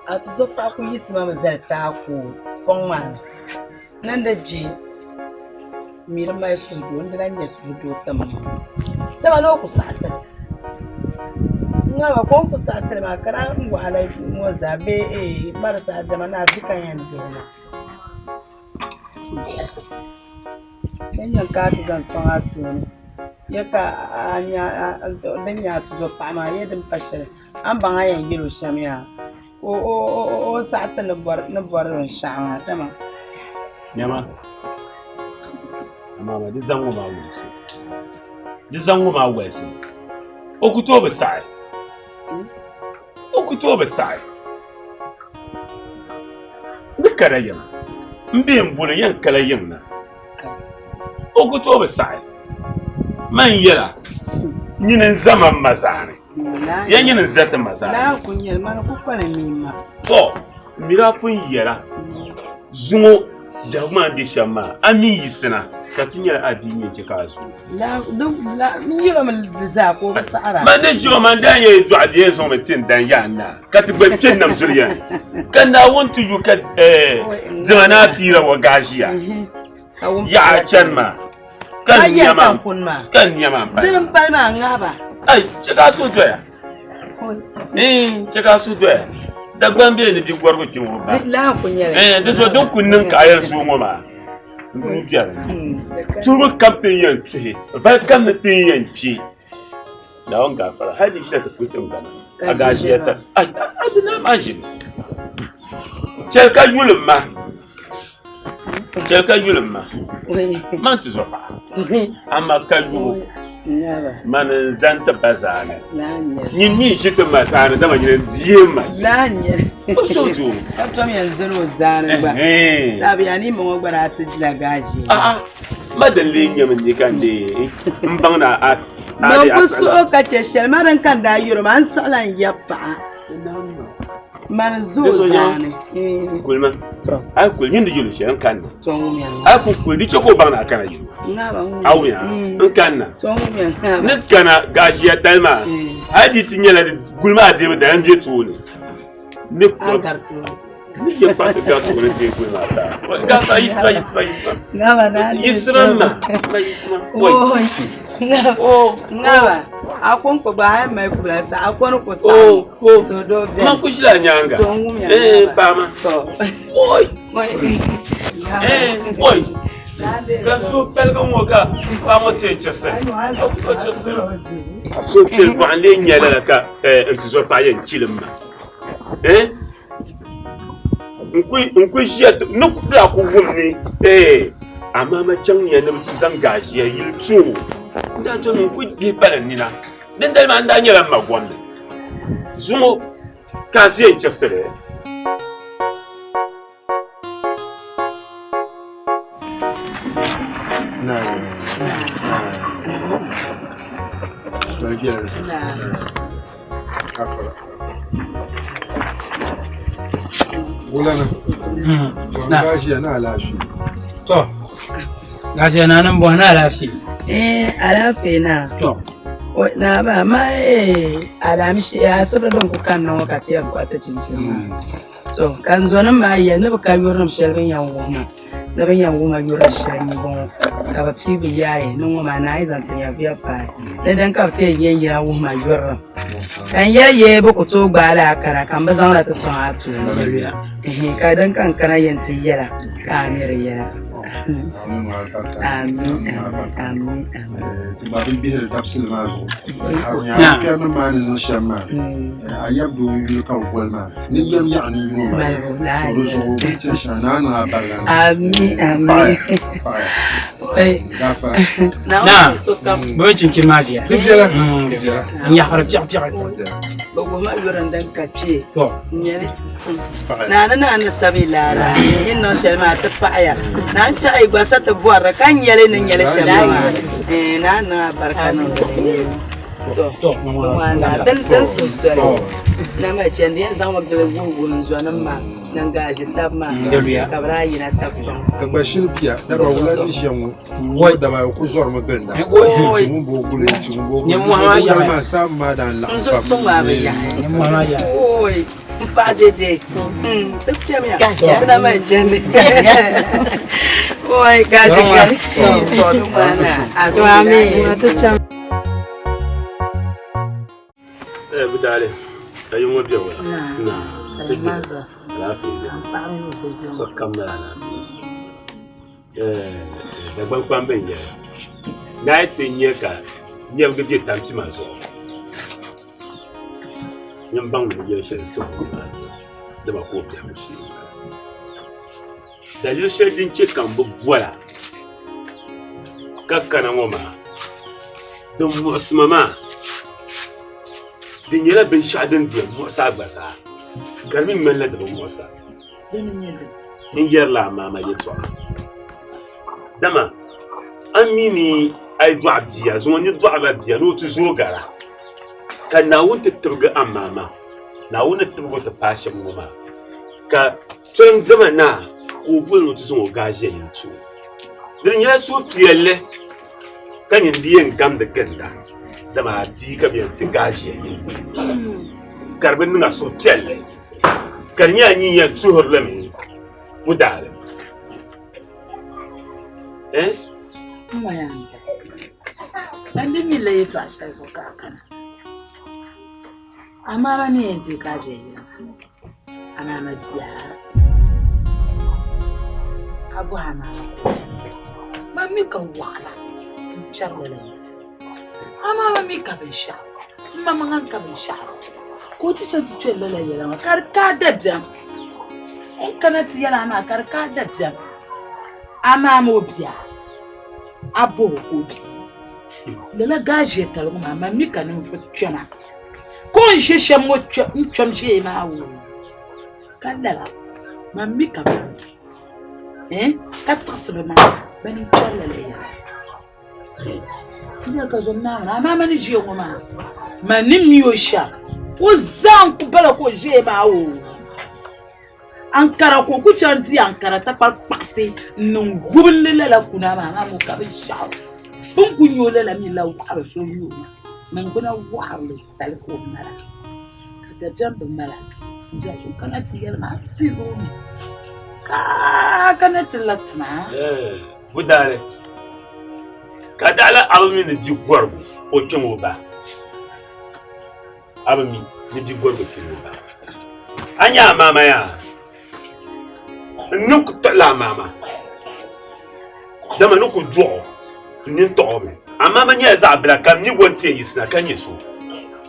A tuzopaɣa kuli yiɣisimi mi zali taaku fɔŋ maa ni ni n di gbi mi di mali suhudoo n di lahi nya suhudoo tim dama ni o ku saɣi ti li n-ŋariba ka o ni ku saɣi ti li maa ka daa n wahala ŋɔ zaa bee marisa diɛma ni a vi ka yɛn di o maa. Din yɛn ka a ti zaŋ sɔŋ a tooni ya ka a nya din nyɛ a tuzopaɣa maa ya din pa shɛli A ni baŋ a yɛn yɛl o shɛm yaa ka o saɣi ti ni bɔri binshɛɣu maa dama. Nɛma, amaa di zaŋ ŋɔ maa wolisi. Di zaŋ ŋɔ maa wolisi. O ku tooi bi saɣi. O ku tooi bi saɣi. Ni kala yiŋa. M bee m boli yɛn kala yiŋ na. O ku tooi bi saɣi. Man yɛla, nyini n-za ma m ma zaani. Ya nyini n-za ti ma zaani. Laa n-ku nyɛli, mani ku kpani mi ma. Tɔ, m mi daa pun yɛla, zuŋɔ biɛhigu maa ni be shɛm maa, a mi yiɣisina ka ti nyɛla a bia n-yɛn chɛ ka a zooi. N yɛlimi di zaa ka o bi saɣira. Man ni ʒi o man daa yɛn dɔɣi bia yɛn zaŋmi ti n dan yaa naa ka ti gba kpe nam zuliya ni ka Naawuni ti yu ka dima naa piira ŋɔ gaaʒiya yaɣa chani maa ka n nya maa ka n nya maa m-pali. Dini m-pali maa ŋahiba. Ai chɛ ka a suhu doya chɛ ka a suhu doya Dagbaŋ bee ni bia gɔrigu kpe ŋɔ ba di zuɣu din ku niŋ ka a yɛn zooi ŋɔ maa n duu biɛri tuhibu kam ti yɛn tuhi vali kam ni ti yɛn kpe Naawuni gaafara hali di ʒila ti kuli tiŋgbana a gaaʒiya ta a di naa maa ʒini chɛli ka yuli ma chɛli ka yuli ma man ti zuɣu paɣa amaa ka yubu mani n zani ti ba zaani nyin mi ʒi ti ma zaani dama nyini n die ma o so doo ka tom yɛn zani o zaani gba laabi yaa ni maŋɔ gba daa ti dila gaaʒee. Ma din lee nyɛmi n ka n dee n baŋ ni a Man ku suhi ka chɛ shɛli ma din ka n daa yuri maa n siɣila n yab paɣa mani zo zaani. Kulima a yi kuli nyin di yuli shɛli n kanna a yi ku kuli di chɛ ka o baŋ ni a kana yili a wumiya n kanna ni kana gaʒiya tali maa a yi di ti nyɛla guli maa deebu dali n bɛ tooni ni ni je kpa ti gari tooni deei guli maa taa gafa yisima yisima yisima yisima ma ma yisima oi ŋaba a ko n ko gba a mali kubila sa a ko ni ku saɣim so doo biɛni man ku ʒila nyaanga ee paama oi ee oi ka so paligi ŋɔ ka paɣa ŋɔ ti yɛn chɛsiri so piɛli bɔɣu n lee nyɛ lala ka n tizɔri paɣa yɛn chilim ma eh n ku ʒiya ni ku daa ku wum ni eh amaa ma chaŋ ya ni bi ti zaŋ gaaʒiya yili ti o n daa tɔmi n ku dihi pali n nina dindali maa n daa nyɛla n ma gomdi zuŋɔ ka a ti yɛn chɛbisili To, gashi na nan buwa na alaafee. Eh, alaafee na. To. Na ba ma eh alamishi asibiti din ku kanna ŋɔ ka ti yɛn kɔhi ti chinchini maa. To, ka n zonim maa yɛli ni bɛ ka yurilim shɛli bɛ ni yɛn wuhi ma ni bɛ ni yɛn wuhi ma yurilim shɛli m-bɔŋɔ ka bɛ pii bɛ yaai ni ŋɔ maa ni a yi zaŋ ti nyɛviya paai ni din ka bɛ ti yɛn yɛn yina wuhi ma yurilim ka n yɛli yee bɛ ku tooi gbaai la a kana ka m bi zaŋ la ti sɔŋ a tooni ka din ka n kana yɛn ti yɛla ka a mi di yɛla. Amin, amin, amin. Ti ba bin bihiri dabisili maa zuɣu. A kpɛrinim maa ni niŋ shɛm maa, a yab doo yuli ka bɛ boli maa ni yɛm yaɣi ni yino maa. To di zuɣu bɛ ni ti shɛŋa naa niŋ a bariga ni. Amin, amin. Paɣaya, gafara. Naa, bɛ mi chinchini maa viɛla. Di viɛla, di viɛla. N yaɣiri piɛɣu piɛɣu. Bɛ wuhi ma yuri n din ka kpee. To. N nyɛli. Naa ni naa ni sabi laara yi niŋ shɛli maa ti paɣaya naa n chaɣi gba sa ti bɔrili ka nyɛli ni nyɛli shɛli maa naa niŋ a barika niŋ to din din suhi soli na ma chɛndi yɛn zaŋmi gili wuhi wuhi n zɔnim maa ni gaaji tabi maa ka bi daa yina tabi sɔŋ ka gba shiri bia daba wula ni ʒiya ŋɔ ŋɔ daba ku zɔrimi gilinda ti ŋun bo guli ti ŋun bo guli maa saa maa daa laɣim n zo suŋ maa bi yaɣi N paɣa dede ti chɛmiya ti na mali chɛndi oi gaasi gari to di ŋmana Amin. Eh, budali ka yi ŋɔ bɛ wala na ti gbɛ alaafee bɛ so kam mali alaafee eh Dagbaŋ kpamba n yɛli ni a yi ti nyɛ ka nyɛbigi bɛ tampima zuɣu Nyin baŋ ni yɛli shɛli ti o maa dama ka o biɛhigu shee m-bala. Daliri shɛli din che ka m bi bɔla ka kana ŋɔ maa, din muɣisi ma maa, di nyɛla binshɛɣu din di yɛn muɣisi a gba zaa, ka di mi ŋmanila di bi muɣis a. N yɛrila a maama yɛtɔɣa, dama a mi ni a yi dɔɣi bia, zuŋɔ ni dɔɣirila bia ni o ti zooi gara. Ka Naawuni ti tibigi a maama, Naawuni ni tibigi o ti paai shɛm ŋɔ maa, ka tɔlim diɛma naa ka o boli ni o ti zaŋ o gaaʒiya yili ti o. Di di nyɛla suhupiɛlli ka nyin di yɛn gamdi ginda, dama a bia ka bɛ yɛn ti gaaʒiya yili ka di bi niŋ a suhupiɛlli, ka di nyɛla nyin yɛn tuhiri li mi budaali. Eh? Ban di mi la yɛltɔɣa shɛli zuɣu ka a kana. Amaa ba ni yɛn deei ka a je yili maa, amaa ma bia a bɔhi amaa ma ka o bia man mi ka waɣila n kpɛri lala yɛla amaa ma mi ka binshɛɣu m ma maŋa ka binshɛɣu ka o ti chaŋ ti kpɛri lala yɛla maa ka di kaai dabiɛm o ni kana ti yɛli a maa ka di kaai dabiɛm amaa ma o bia a bɔh o ka o bi. Lala gaaʒiɛtali ŋɔ maa, man mi ka ninvuɣ kpɛma ka o ni ʒe shɛm ŋɔ n kpɛm ʒiɛya maa woo ka lala, man mi ka bɛ bi eh ka tiɣisi bɛ maŋa. Bani n-kpɛri lala yɛla. N yɛli ka zom Naawuni, amaa mani ʒiya ŋɔ maa, man ni mi o shɛm, o zaa n-ku bala ka o ʒiya maa o. Ankara ka o ku chaŋ di ankara takpari kpaɣisi n-niŋ gubinli lala kuna maa, amaa mi o ka binshɛɣu. Bɛ ni ku nya o lala mi la waɣiri so n-nyɛ o maa, niŋgbuna waɣirili tali ka o mala, ka dabiɛm bi mala. N biɛhi so kana ti yɛli ma, a fiigi o mi ka a kana ti la ti maa. Budaali ka daɣila a bi mi ni bia gɔrigu o kpɛŋ o ba. A bi mi ni bia gɔrigu kpɛŋ o ba. A nya a maama yaa? N ni ku tiɣila a maama dama ni ku dɔɣ o n nini tɔɣ o mi. A maama nyɛla zaɣ bila ka m mi o ni ti yɛn yiɣisina ka nyɛ so.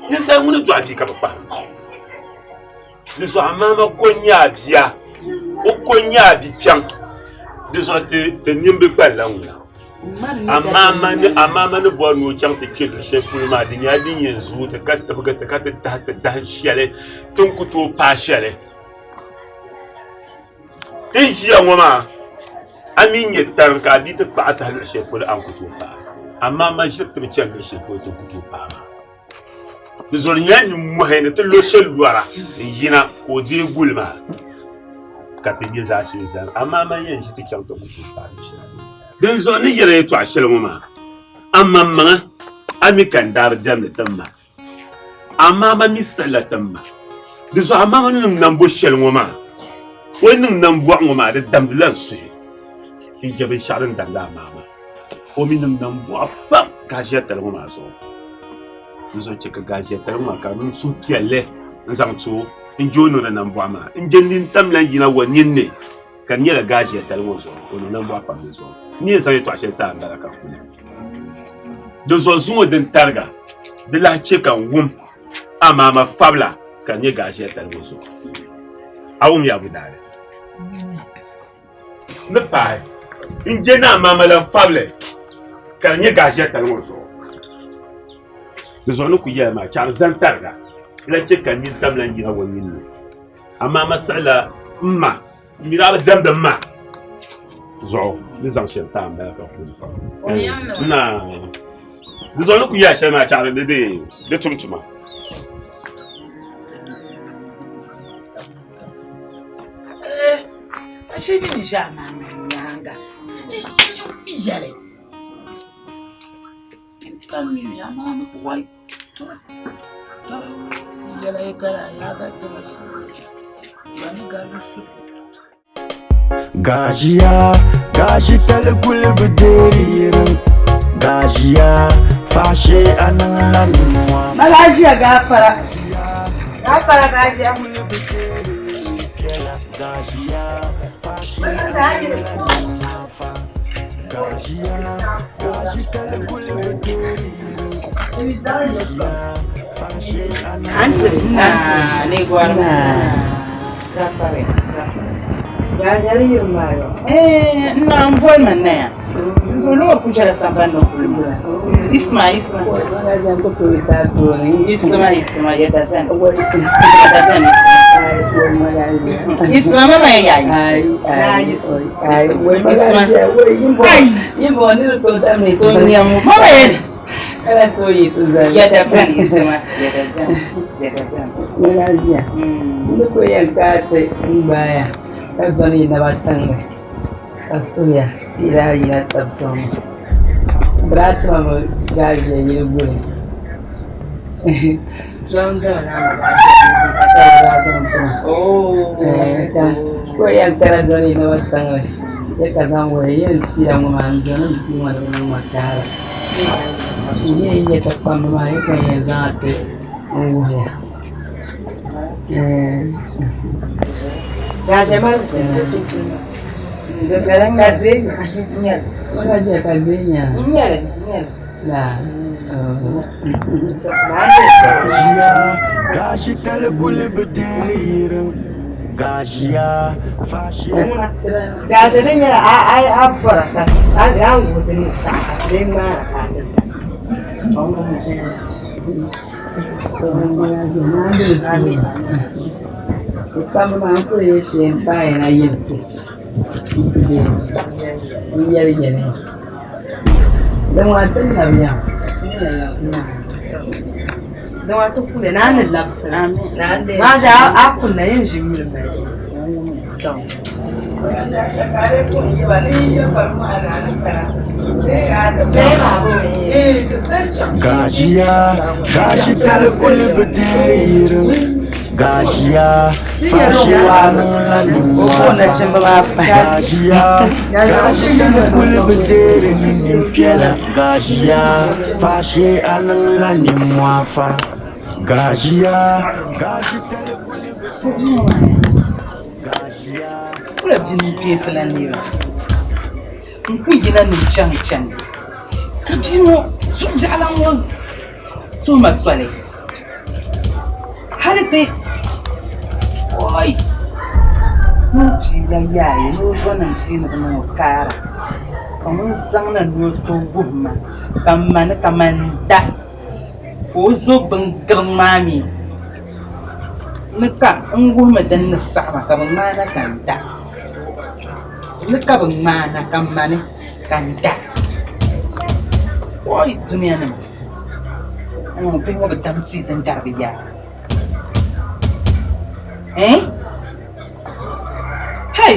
Ninsal ŋuni dɔɣi bia ka bi kpahim o. Di zuɣu a maama ko n-nyɛ a bia, o ko n-nyɛ a bikpɛŋ. Di zuɣu ti nini bi kpalila ŋuna. A maama ni bɔri ni o chaŋ ti kpe luɣ shɛli polo maa, di nyɛla din yɛn zooi ti ka tibigi ti ka ti tahi ti dahin shɛli ti ni ku tooi paai shɛli. Ti ni ʒiya ŋɔ maa, a mi nyɛ tariŋ ka a bia ti kpaɣi tahi luɣ shɛli polo a ni ku tooi paai. A maama ʒiri ti bi chani luɣ shɛli polo ti ni ku tooi paai maa. Di zuɣu di nyɛla nimmohi ni ti lo shɛli lɔra n-yina ka o deei guli maa ka ti nya zaashee zani amaa man yɛn ʒi ti chaŋ ti ku tooi paai luɣ shɛli polo. Dinzuɣu ni yɛra yɛtɔɣ shɛli ŋɔ maa, amaŋmaŋa a mi ka n daa bi diɛmdi ti ma, amaa man mi siɣila ti ma. Di zuɣu amaa ni niŋ nambo shɛli ŋɔ maa, o ni niŋ nambɔɣu ŋɔ maa di damdila n suhi n je binshɛɣu din damdi amaa maa. O mi niŋ nambɔɣu pam gaʒiɛtali ŋɔ maa zuɣu. Di zuɣu chɛ ka gaʒiɛtali ŋɔ maa ka di niŋ suhupiɛlli n-zaŋ ti o n-je o niŋdi nambɔɣu maa. N-je nintam lan yina o ninni ka di nyɛla gaʒiɛtali ŋɔ zuɣu o niŋ nambɔɣu pam di zuɣu. N ni yɛn zaŋ yɛtɔɣ shɛli ti a m-bala ka kuli. Di zuɣu zuŋɔ din tariga di lahi chɛ ka n wum amaama fabila ka di nyɛ gaʒiɛtali ŋɔ zuɣu. A wum ya budaali? Ni paai n je ni amaama lan fabili ka di nyɛ gaʒiɛtali ŋɔ zuɣu. Di zuɣu ni ku yɛli maa chaɣ zani tariga lan chɛ ka nintam lan yina o nini ni. Amaama siɣila m ma m mi daa bi diɛmdi m ma zuɣu ni zaŋ shɛli ti a m-bala ka kuli pam. Naa di zuɣu ni ku yɛli shɛli maa chaɣ di tum tuma. Ashe nini ʒe a maa mini nyaaŋa yɛli ka mi a maa mi wai to to yɛla yi gala yaa ga taba su ba ni gari su Gajiya gashi tali kuli bi deeri yirim Gajiya faashee a niŋla nimmohi Malaysia gafara. Gafara gajiya. N boli ma naya n loori ku ʒɛla sambani ni kuli isma isma isma isma yɛda zani yɛda zani isma mama ya yayi isma mama ya yɛda zani isma yɛda zani yɛda zani Ka dɔni yi naba tiŋli ka suhuya ka yi daa yina tabi sɔŋ ma. Bɛ daa ti ma mi jaashee yili guli. Ka o yɛn kana dɔni yi naba tiŋli bɛ ka zaŋ wuhi yɛn pia ŋɔ maa n dɔni m pia ŋɔ ni bi niŋ ma kaara. N yi yɛn nyɛ ti kpamba maa yi ka n yɛn zaŋ a ti n wuhiya. Gashi tali kuli bi deeri yirim Gajiya faashee Gashi din nyɛla a bɔra ka a wuhi di ni saha ka di ŋmaara ka a ti Kpamba maa n kuli yɛn shee n paai na yinsi. N yɛli yɛli din maa ti labi ya. Din maa ti kuliya naa ni labisi na. Maa ʒe a kunna yɛn ʒi yuli mali. Gaʒiya, gaʒi tali kuli bi deeri yiriŋ. Gaʒiya, faashee a niŋla nimmohi. Gaʒiya, gaʒi tali kuli bi deeri ni nimpiɛla. Gaʒiya, faashee a niŋla nimmohi fa. Gaʒiya, gaʒi tali kuli bi deeri Gaʒiya. Kula bia nimpiɛsi la n-neei maa. N ku yina ni o chaŋ chandi ka bia ŋɔ zuɣubiɛɣu ŋɔ tuhi ma soli hali ti oi ni o piila yaaya ni o zɔnim pii ni bɛ niŋ o kaara ka ŋun zaŋna ni o tooi wuhi ma ka m ma ni kaman da ka o zo bingiriŋ maa mi ni ka n wuhimi din ni saɣi ma ka bɛ ŋmaai na ka n da ni ka bɛ ŋmaai na ka m ma ni ka n da oi duniyanima Bihi ŋɔ bi dam tia din dari bi yaa eh hey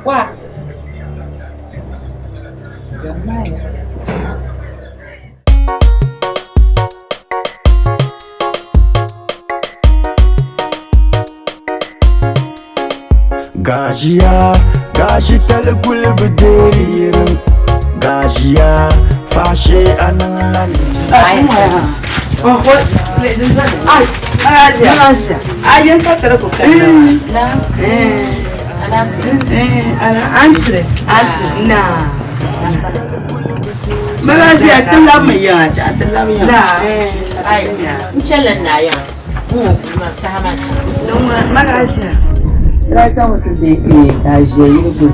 wa Jeremiah. Gaʒiya, gaʒi tali kuli bi deeri yiriŋ. Gaʒiya, faashee a niŋla N chɛli n naai yaa Daa chaŋ ti deei ka a ʒiya yili guli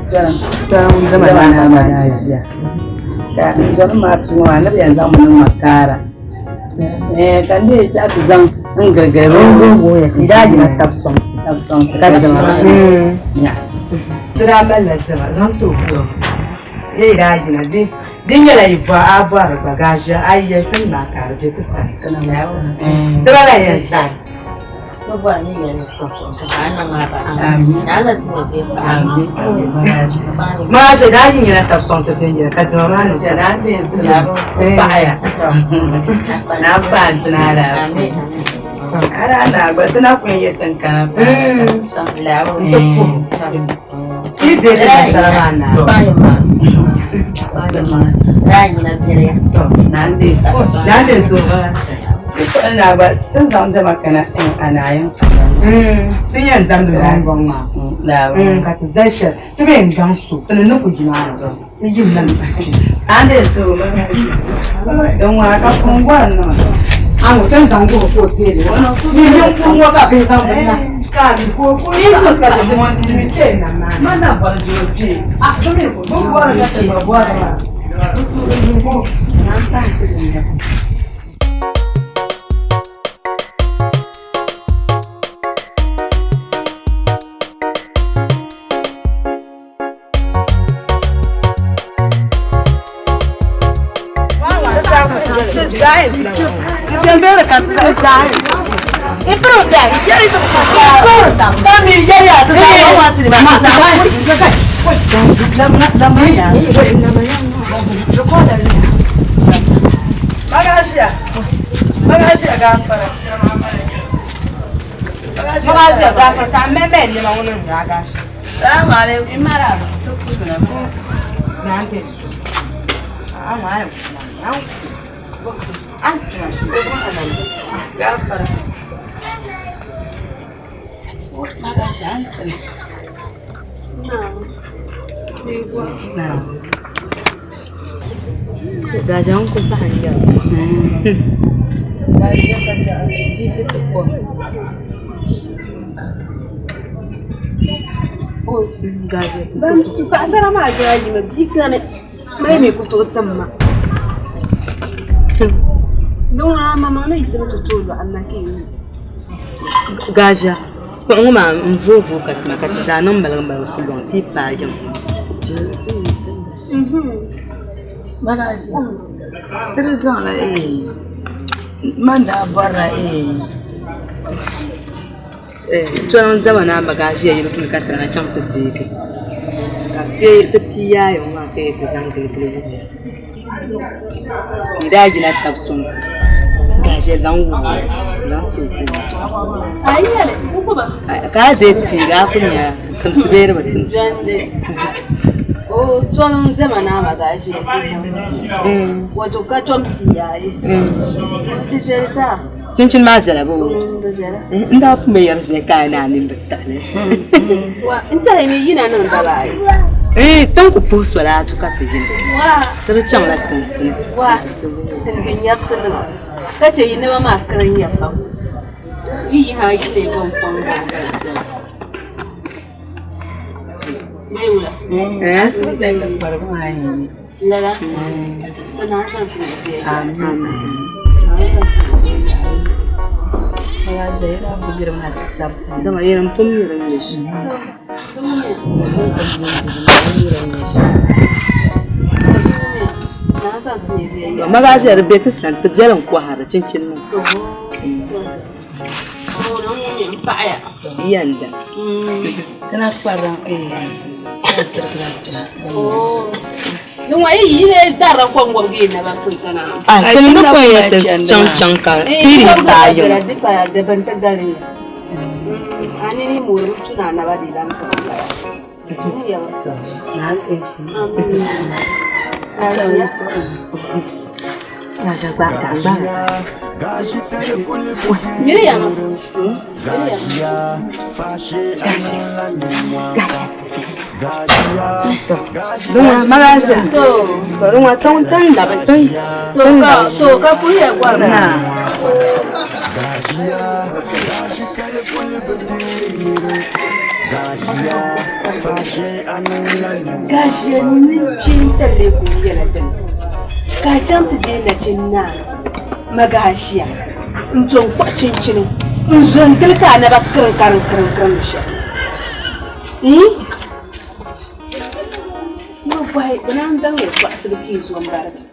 tɔrim zama naa maa daa ʒiya ka n zɔrim maa pii ŋɔ maa ni bi yɛn zaŋ mi niŋ ma kaara ka n dee chaɣ ti zaŋ n girigiri n daa yina tabi sɔŋ ti tabi sɔŋ ti ka diɛma nyaɣisi Ti daa malila diɛma zaŋ ti o Yi yi daa yina di nyɛla yi bɔri a bɔri gba gaʒiya a yi yɛli ti ni maa ka di bɛ ti sani di ba lahi yɛn saɣi. Maa ʒe daa yi nyɛla tabi sɔŋ ti viɛnyɛla ka diɛma maa ni paɣaya na paai ti na alaafee a daa naai gba ti na ku yɛn yɛ ti ni kana Ti deei ti nasara maa naai. Naa n-deei so. Naa gba ti zaŋ diɛma kana a naai Ti yɛn diɛmdi gungɔŋ maa ka ti zali shɛli ti mi yɛn gaŋ so ti ni ni ku yi maa ni ti yim na ni Naa n-deei so din ŋɔ ka pun gɔri niŋ Aŋɔ ti ni zaŋ guhi ka o teei li ni ninkuri ŋɔ ka bihi zaŋ bini na Salamu alaikum. Gaʒiɛŋ ku bahi n Paɣasara maa zaa yimi bia kani ma mi ku tooi tim ma di ŋuna ma maŋ ni yiɣisimi ti tooi lɔɣu na ka yi. Gaazia, kpuɣi ŋɔ maa n vooi vooi ka tima ka ti zaa niŋ maligu maligu ku lɔŋ ti yi paai yiŋ. Magaʒia, ti di zaŋla man daa bɔrila Tɔŋ diɛma ni a magaʒia yili kuli ka ti daa chaŋ ti deegi ka ti pii yaayɛ ŋɔ maa ka yɛn ti zaŋ giligili wuhiya ka yi daa yina tabi sɔŋ ti gaʒia zaŋ wuhi zaŋ ti ka a deei teegi a ku nya timsi bee di bi timsi. Tɔŋ diɛma ni a magaʒia wato ka tom pii yaayɛ di viɛli zaa. Chinchini maa viɛla boo? N daa pun bi yɛri shɛli ka a ni a nini bi taɣi li. N tɛhi ni yina niŋ daba ayi. Ee, ti ni ku puhi soli atu ka ti yina. Ti di chaŋla tinsi ni. Ti bi nyabisi nima ka chɛ yi nɛma maa kirinya pam. Yi yihi a yi leei bɔŋ kɔŋ bɔŋ viɛla. Bee wula? Lala. Ti naan zaŋ ti Dama yɛn pun mi din nyɛ shɛm. Magaʒia di be ti sani ti biɛli n-kɔhiri chinchini maa. Yɛnda. Ti ni pun yɛn ti chaŋ chaŋ ka piiri paai yiŋa. Gaʒia ninchintali kuli nyɛla dini ka a chaŋ ti deei nachin naa Magaʒia n-tom kpuɣi chinchini n-zo n-gili ka a naba kiriŋ kariŋ kiriŋ kiriŋ ni shɛm. Ii! Ni bɛ bɔhi bɛ naan daŋ yɛltɔɣisibu ka yi zo m-barigi.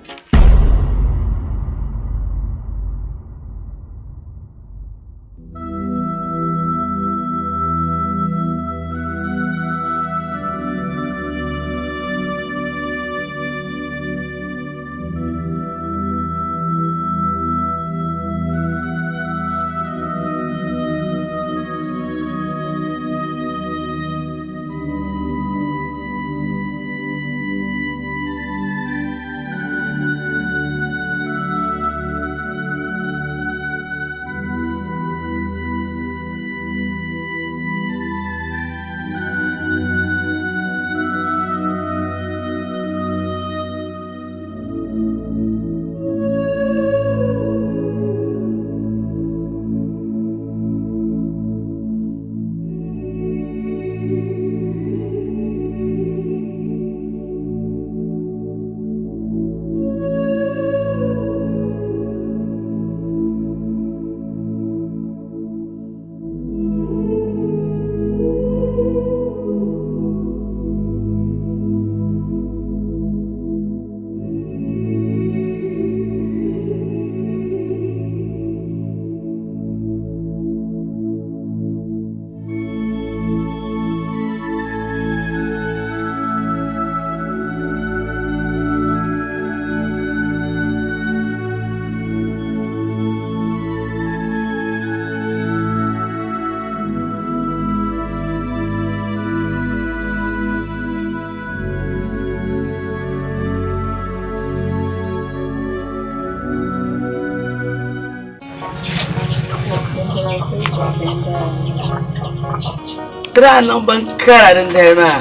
Ti daa niŋ bin kara dindali maa.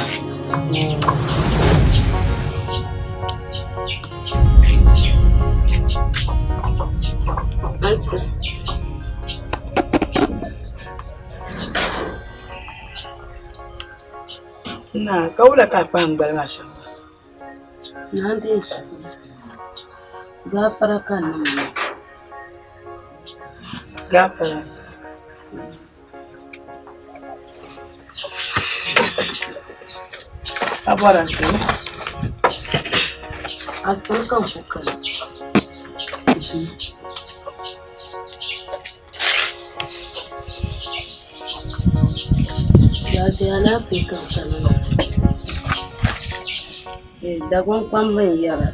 Aunty. Na ka wula ka a kpahim gbali maa shɛm maa? Naa di n suhu. Gaafara ka n niŋ maa. Gaafara? Ka bɔri asiri? Asiri ka n ku kana. Gashi alaafee ka n kana maa. Dagbaŋ kpamba n-yɛra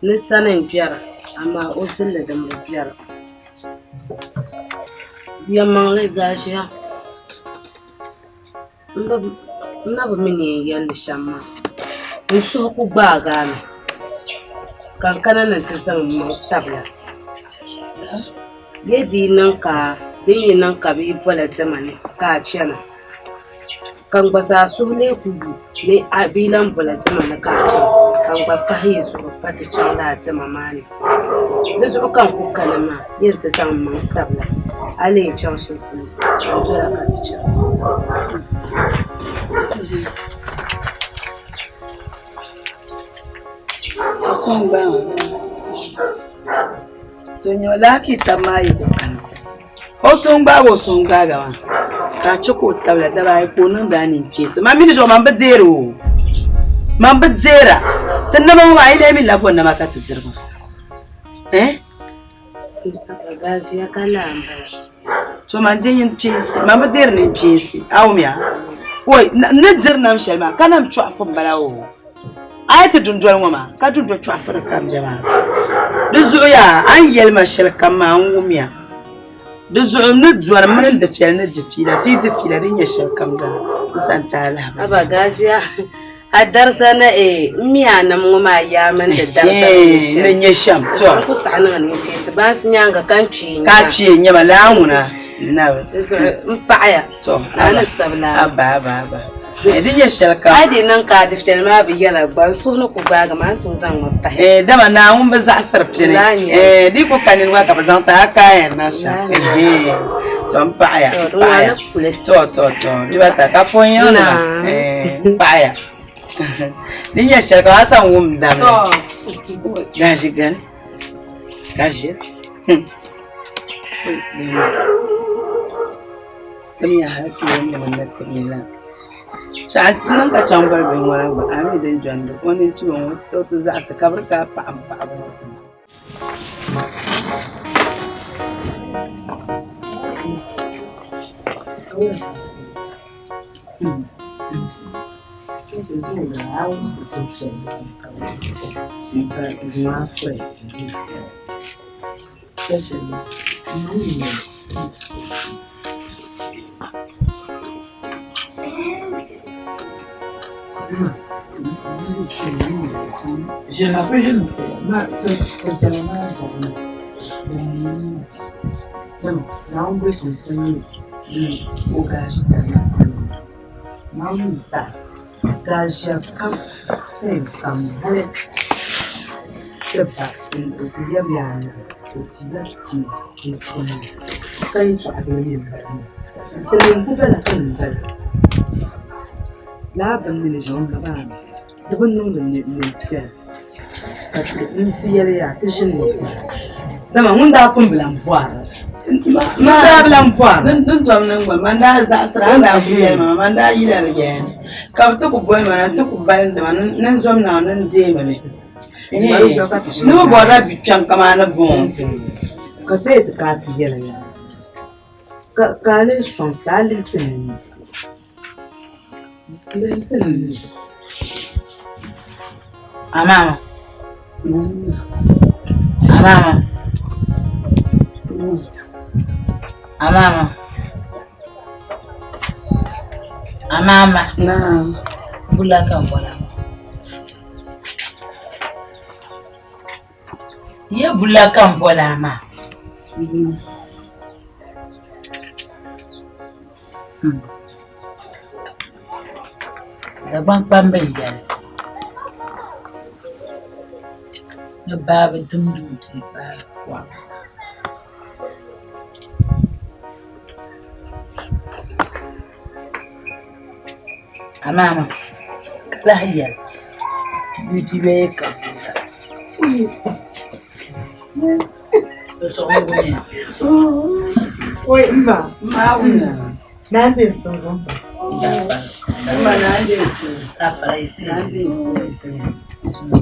ni sani n-gbɛra amaa o zilli din bi gbɛra. Yɛlimaŋli gaashiya m na bi mi ni yɛn yɛli li shɛm maa n suhu ku gbaagi a mi ka n kana ni n ti zaŋ m maŋ tabila bee di yi niŋ ka din yi niŋ ka bɛ yi bola diɛma ni ka a chana ka n gba zaa suhu lee ku yu ni bɛ yi lahi bola diɛma ni ka a chana ka n gba pahi yi zuɣu ka ti chaŋ lala diɛma maa ni di zuɣu ka n ku kana maa yɛn ti zaŋ m maŋ tabila a ni yɛn chaŋ shɛli polo n dola ka ti chaŋ. To nyɛ laaki taba maa yi ku kana o so n-gbaagi o so n-gbaagi maa ka a chɛ ka o tabila daba ayi ka o niŋdi a ninkpeensi man mini zuɣu man bi deeri o man bi deera ti nama ŋɔ maa a yi lee mi labi bo nama ka ti diri ba eh to man deei ninkpeensi man bi deeri ninkpeensi a wumya woi n ni diri nam shɛli maa ka nam chɔɣifu m-bala o A yi ti dundoli ŋɔ maa ka dundo chɔɣisiri kam bɛ maa di zuɣu yaa a ni yɛli ma shɛli kam maa n wumya di zuɣu n ni dɔni mini n dufɛli ni di fiila ti yi di fiila di ni nyɛ shɛli kam zaa n sa n ti a lahabali. Haba Gaashiya a darisa na ee n mi a nam ŋɔ maa yaa mini di darisa ni nyɛ shɛm. Ni nyɛ shɛm to. N ku saɣi niŋ ni n kpeesi baansi nyaaŋa ka n kpee nya. Ka a kpee nya ma laa ŋuna n nabi. Di zuɣu n paɣiya. To a ni sabila. Aba aba aba. Eh, di nyɛ shɛli kam. A di niŋ ka a dufɛli maa bi yɛla gba n suhu ni ku gbaagi ma a ni tooi zaŋ ma pahi. Eh, dama Naawuni bi zaɣisiri pini. Eh, di ku ka nini gba ka bi zaŋ ti a ka a yɛn niŋ shɛm. Eh, to n paɣiya, n paɣiya. To to to dibata ka pun yiŋ nima. Eh, n paɣiya. Di nyɛ shɛli kam a san wum damli. Gashi gani. Gashi. Timiya hali ti yɛn niŋ ni timi la chaɣ niŋ ka chaŋ boli bihi ŋɔ na gba a mi din jɔndi o nini tuo ŋɔ o ti zaɣisi ka biri ka a paɣa m paɣaba ŋɔ tiŋa. Ka yɛltɔɣa bili mi m-bala maa. Ti ku bala ka ni bala. Lala bini mi ni ʒiɛm ba maa mi di bi niŋdi neen piɛla ka n ti yɛli yaa ti ʒini ni dama ŋun daa pun bi lan bɔri ŋun daa bi lan bɔri Din tom niŋ gba man daa zaɣisira a ni daa kuli yɛli ma maa man daa yila di yɛya ni ka bɛ ti ku boli ma na nti ku balindi ma ni n zom naŋ ni n deemi li. Ni bɛ bɔrila bɛ kpiɔŋ kamani ni buŋ. Ka ti yɛli ti ka a ti yɛli yaa ka a lee sɔŋ ti a lihi ti ni lihi ti ni. Amaama amaama amaama amaama Naam. Bula ka n bɔra. Ye bula ka n bɔla maa. Dagbaŋ kpamba n yɛli ni baa bi dimdi o bia paari kom. Amaama ka lahi yɛli bia bee ka bia Oi, mma, mma awuna. Na ne sun gumba. Ma na n deei suhu. Na n deei suhu.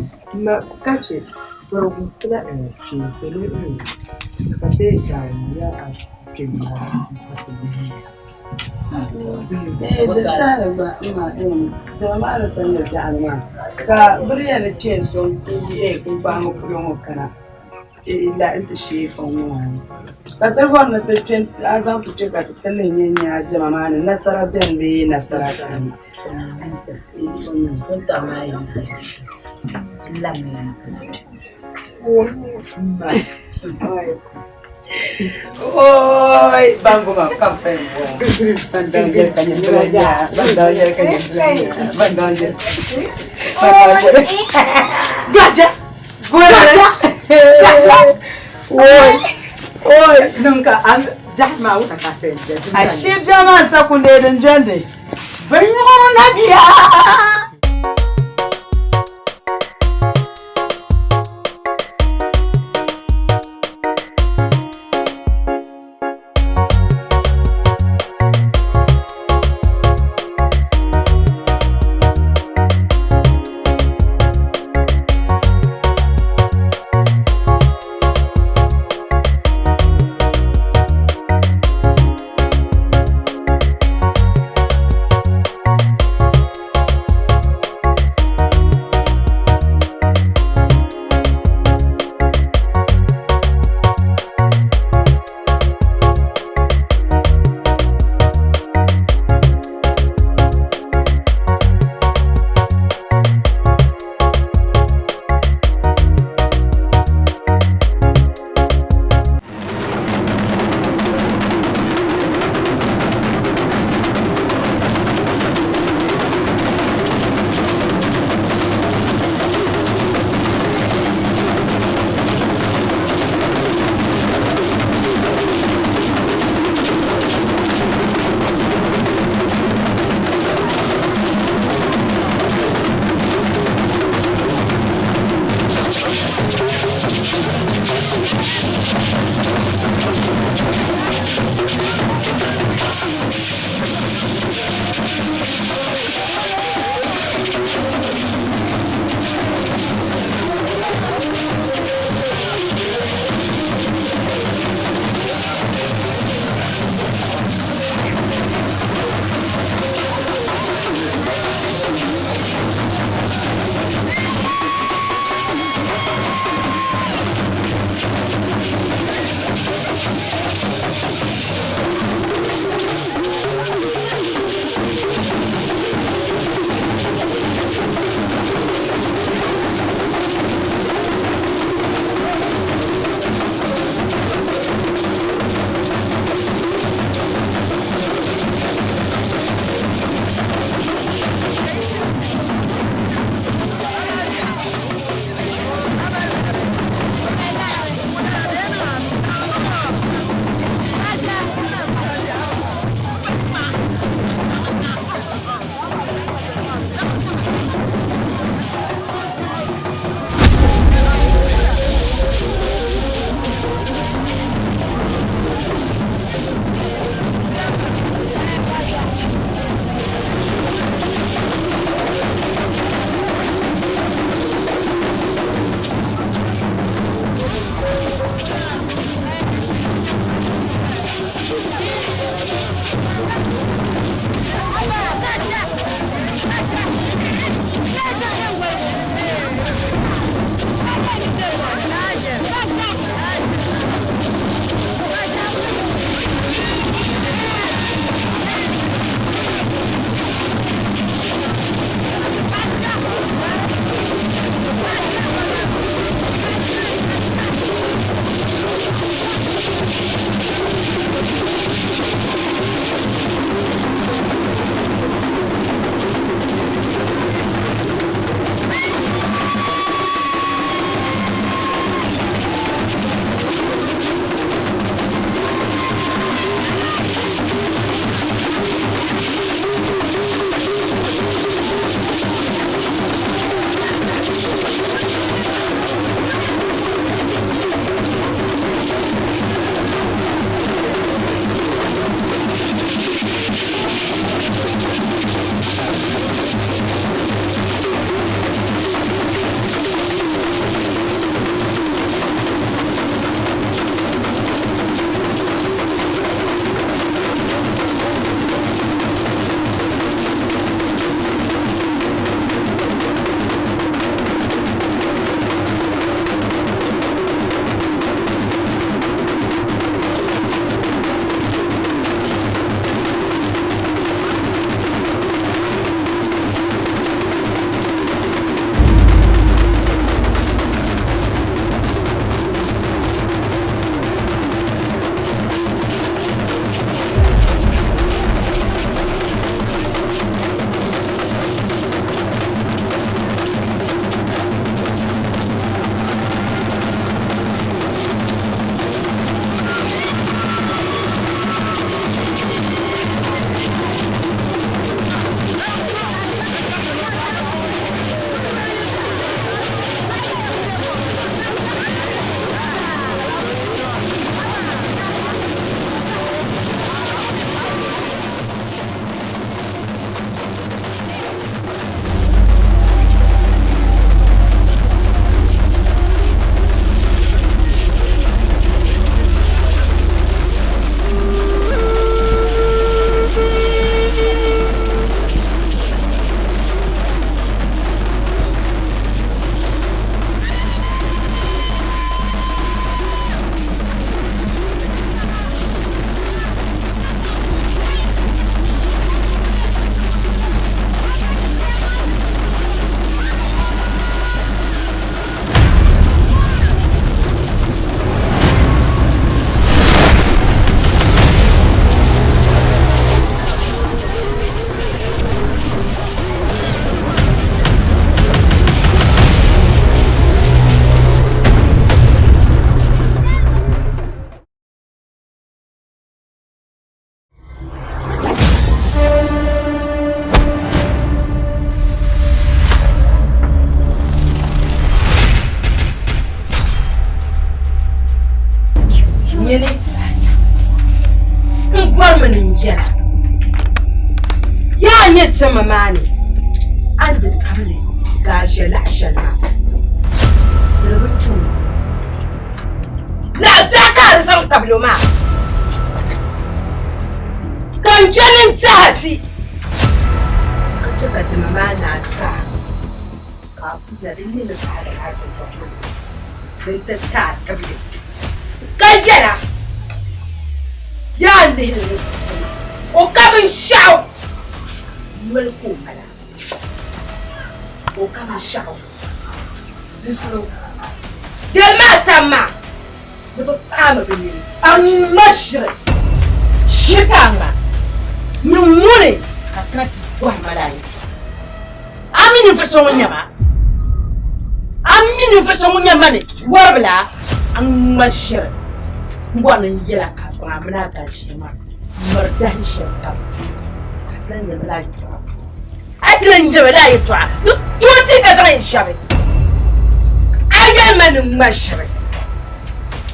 Ma ka chɛ bɔrigu tila kpee salo ka ti zaŋ ya a kpee maa m-pa ti bihi. Ee, di tahili gba ma diɛma maa ni simdi biɛɣuni maa ka bɛ di yɛn ni kpeen so n-yi kpiŋkpahima polo ŋɔ kana la nti sheei fɔŋ ŋɔ maa ni. Ka ti bɔri ni ti kpe a zaŋ ti kpe ka ti ti lihi nya nya diɛma maa ni nasara beni bee nasara kani. Oi, bangu ma kam fɛn bɔ. Ban dɔn yɛli ka nyɛ bila nya, ban dɔn yɛli ka nyɛ bila nya, ban dɔn yɛli. Ban dɔn yɛli. Gaja! Gaja! Gaja! Oi! Oi! Niŋ ka a biɛhi maa wuta ka sɛn jɛ. Ashe biɛhi maa sa kundi din jɛndi. Binyɔri na bia! Nyini n bɔrimi ni n yɛla yaa nyɛ tima maa ni a ni di tabili gaashɛ laɣ shɛli maa di di bi tuui laɣ biɛɣu ka a di zaŋ tabili o maa ka n chɛ ni n tɛha vi ka chɛ ka tima maa naai zaa ka a puya din nyɛ ni baɣili maa dundɔŋ ni din ti ti a tibili ka yɛla yaa lihiri ni o ka binshɛɣu noli ka o mala o ka binshɛɣu di zuɣu yɛli maa tam maa ni bi paami bi nini. A ŋma ʒiri ʒiri ka a ŋma nyin ŋuni ka kana ti bɔhi ma lala yɛltɔɣa. A mi ninvuɣ so ŋun nyɛ ma? A mi ninvuɣ so ŋun nyɛ ma ni wɔribila? A ŋma ʒiri m-bɔri ni n yɛl a ka a kpaŋ a mini a gaashia maa miri dahin shɛli kam ka ti lan yɛli ma lala yɛltɔɣa. A ti lan yɛli ma lala yɛltɔɣa ni tooi ti ka zaŋ yi shɛba. A yɛli ma ni ŋ-ŋma ʒiri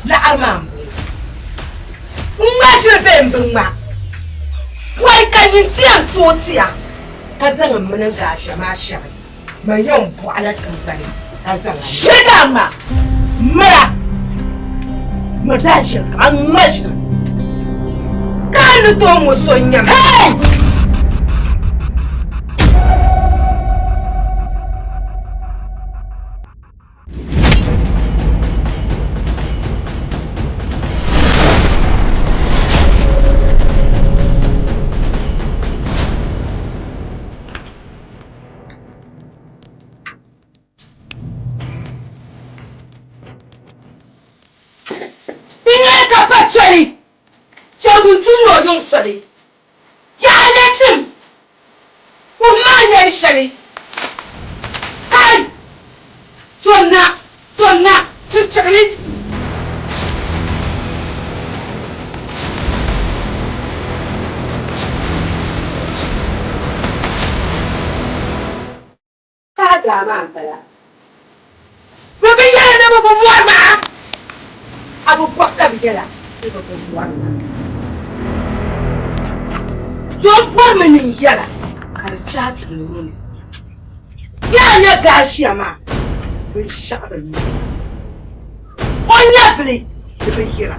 laɣiri maa m-bɔŋɔ. N-ŋma ʒiri bee m-bi ŋma? Pɔi ka nyin ti yɛn tooi ti a ka zaŋ m mini n gaashia maa shɛbi, man yɛn bɔɣila tiŋgbani ka zaŋ a. Shiri ka a ŋma mira, miri dahin shɛli kam, a ŋma ʒiri. Ka a ni tooi ŋɔ so n-nyɛ ma. Hey! Binyɛra ka pa soli, chɛgu duli o yiŋ soli. Yaha na tim kum maa nyɛli shɛli. Kai! Tonna! Tonna! Ti tiɣili! Ka daa maa m-bala. Bɛ bi yɛli ni bɛ bi bɔri ma, a bi bɔhi ka bɛ yɛla ni bɛ bi bɔri ma. So bɔrimi ni n yɛla ka di kpe a tibili ŋɔ ni. Yaa nya gaashia maa binshɛɣu bi nya. O nyɛvili di bi yira.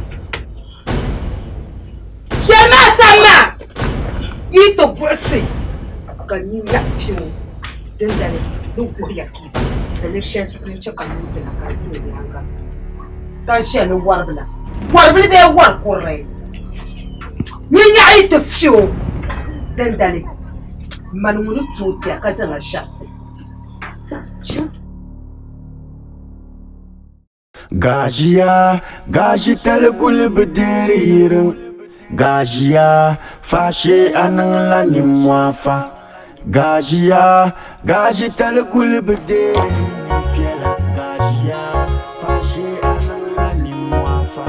Shɛli maa tam maa yi ti buɣisi ka nyin nyaɣi fiɛŋ dindali ni wuhiya kiiba daliri shɛli zuɣu din chɛ ka nuu dina ka di be o nyaaŋa ka ʒiya ni wɔribila. Wɔribili bee wɔri kurili nyin nyaɣi yi ti fi o dindali mani ŋun ni tooi ti a ka zaŋ a shɛbisi. Gaʒiya, gaʒitali kuli bi deeri yiriŋ. Gaʒiya, faashee a niŋla nimmohi fa. Gaʒiya, gaʒitali kuli bi deeri nimpiɛla. Gaʒiya, faashee a niŋla nimmohi fa.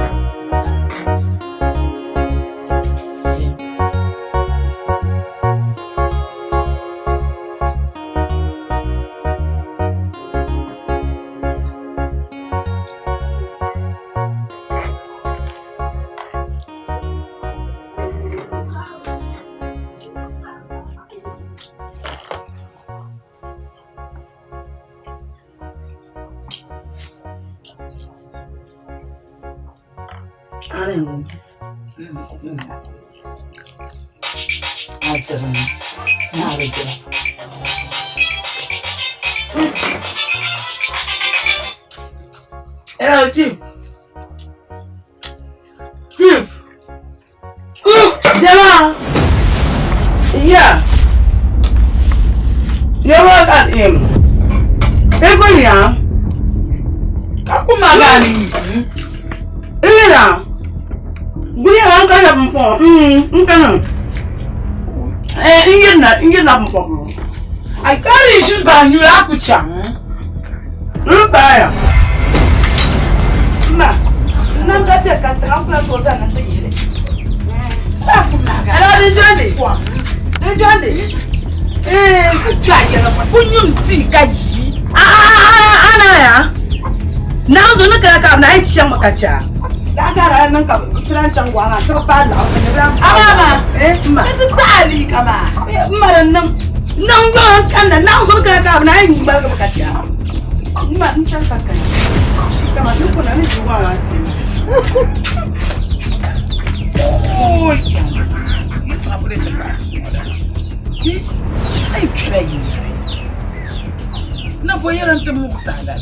Hello, Chief. Chief. Jama. Yeah. You work at him. Even ya. Kakuma gani. Ina. Guni an kana mpo. Nkana. Eh, ingena, ingena mpo. I carry shin ba nyura kucha. Mba ya. Ma. Nan ka che ka tra plan ko sa na ti yele. Ala di jandi. Di jandi. Eh, ku twa yela ku nyum ti ka yi. Ah ah ah ana ya. Na zo na ka ka na ai chiang maka cha. Laɣa ka a niŋ ka ti lahi chaŋ gɔɣa maa ti bi paai laɣa ka nyɛ bi lahi Amaama. Eh, mma. Ti taɣi liiga maa. Eh, mma din niŋ. Niŋ yɔŋ n kanna naɣ zuɣu kana ka bi naan yi ŋmaligi bi ka chɛ a. Mma n chaŋ ka kana. Shi kama ni kuna ni ʒi gɔɣa maa sani. Oi! Yɛltɔɣa kuli ti paai Ai kpɛla yi nyɛri. Na bo yɛli n ti muɣisi a la.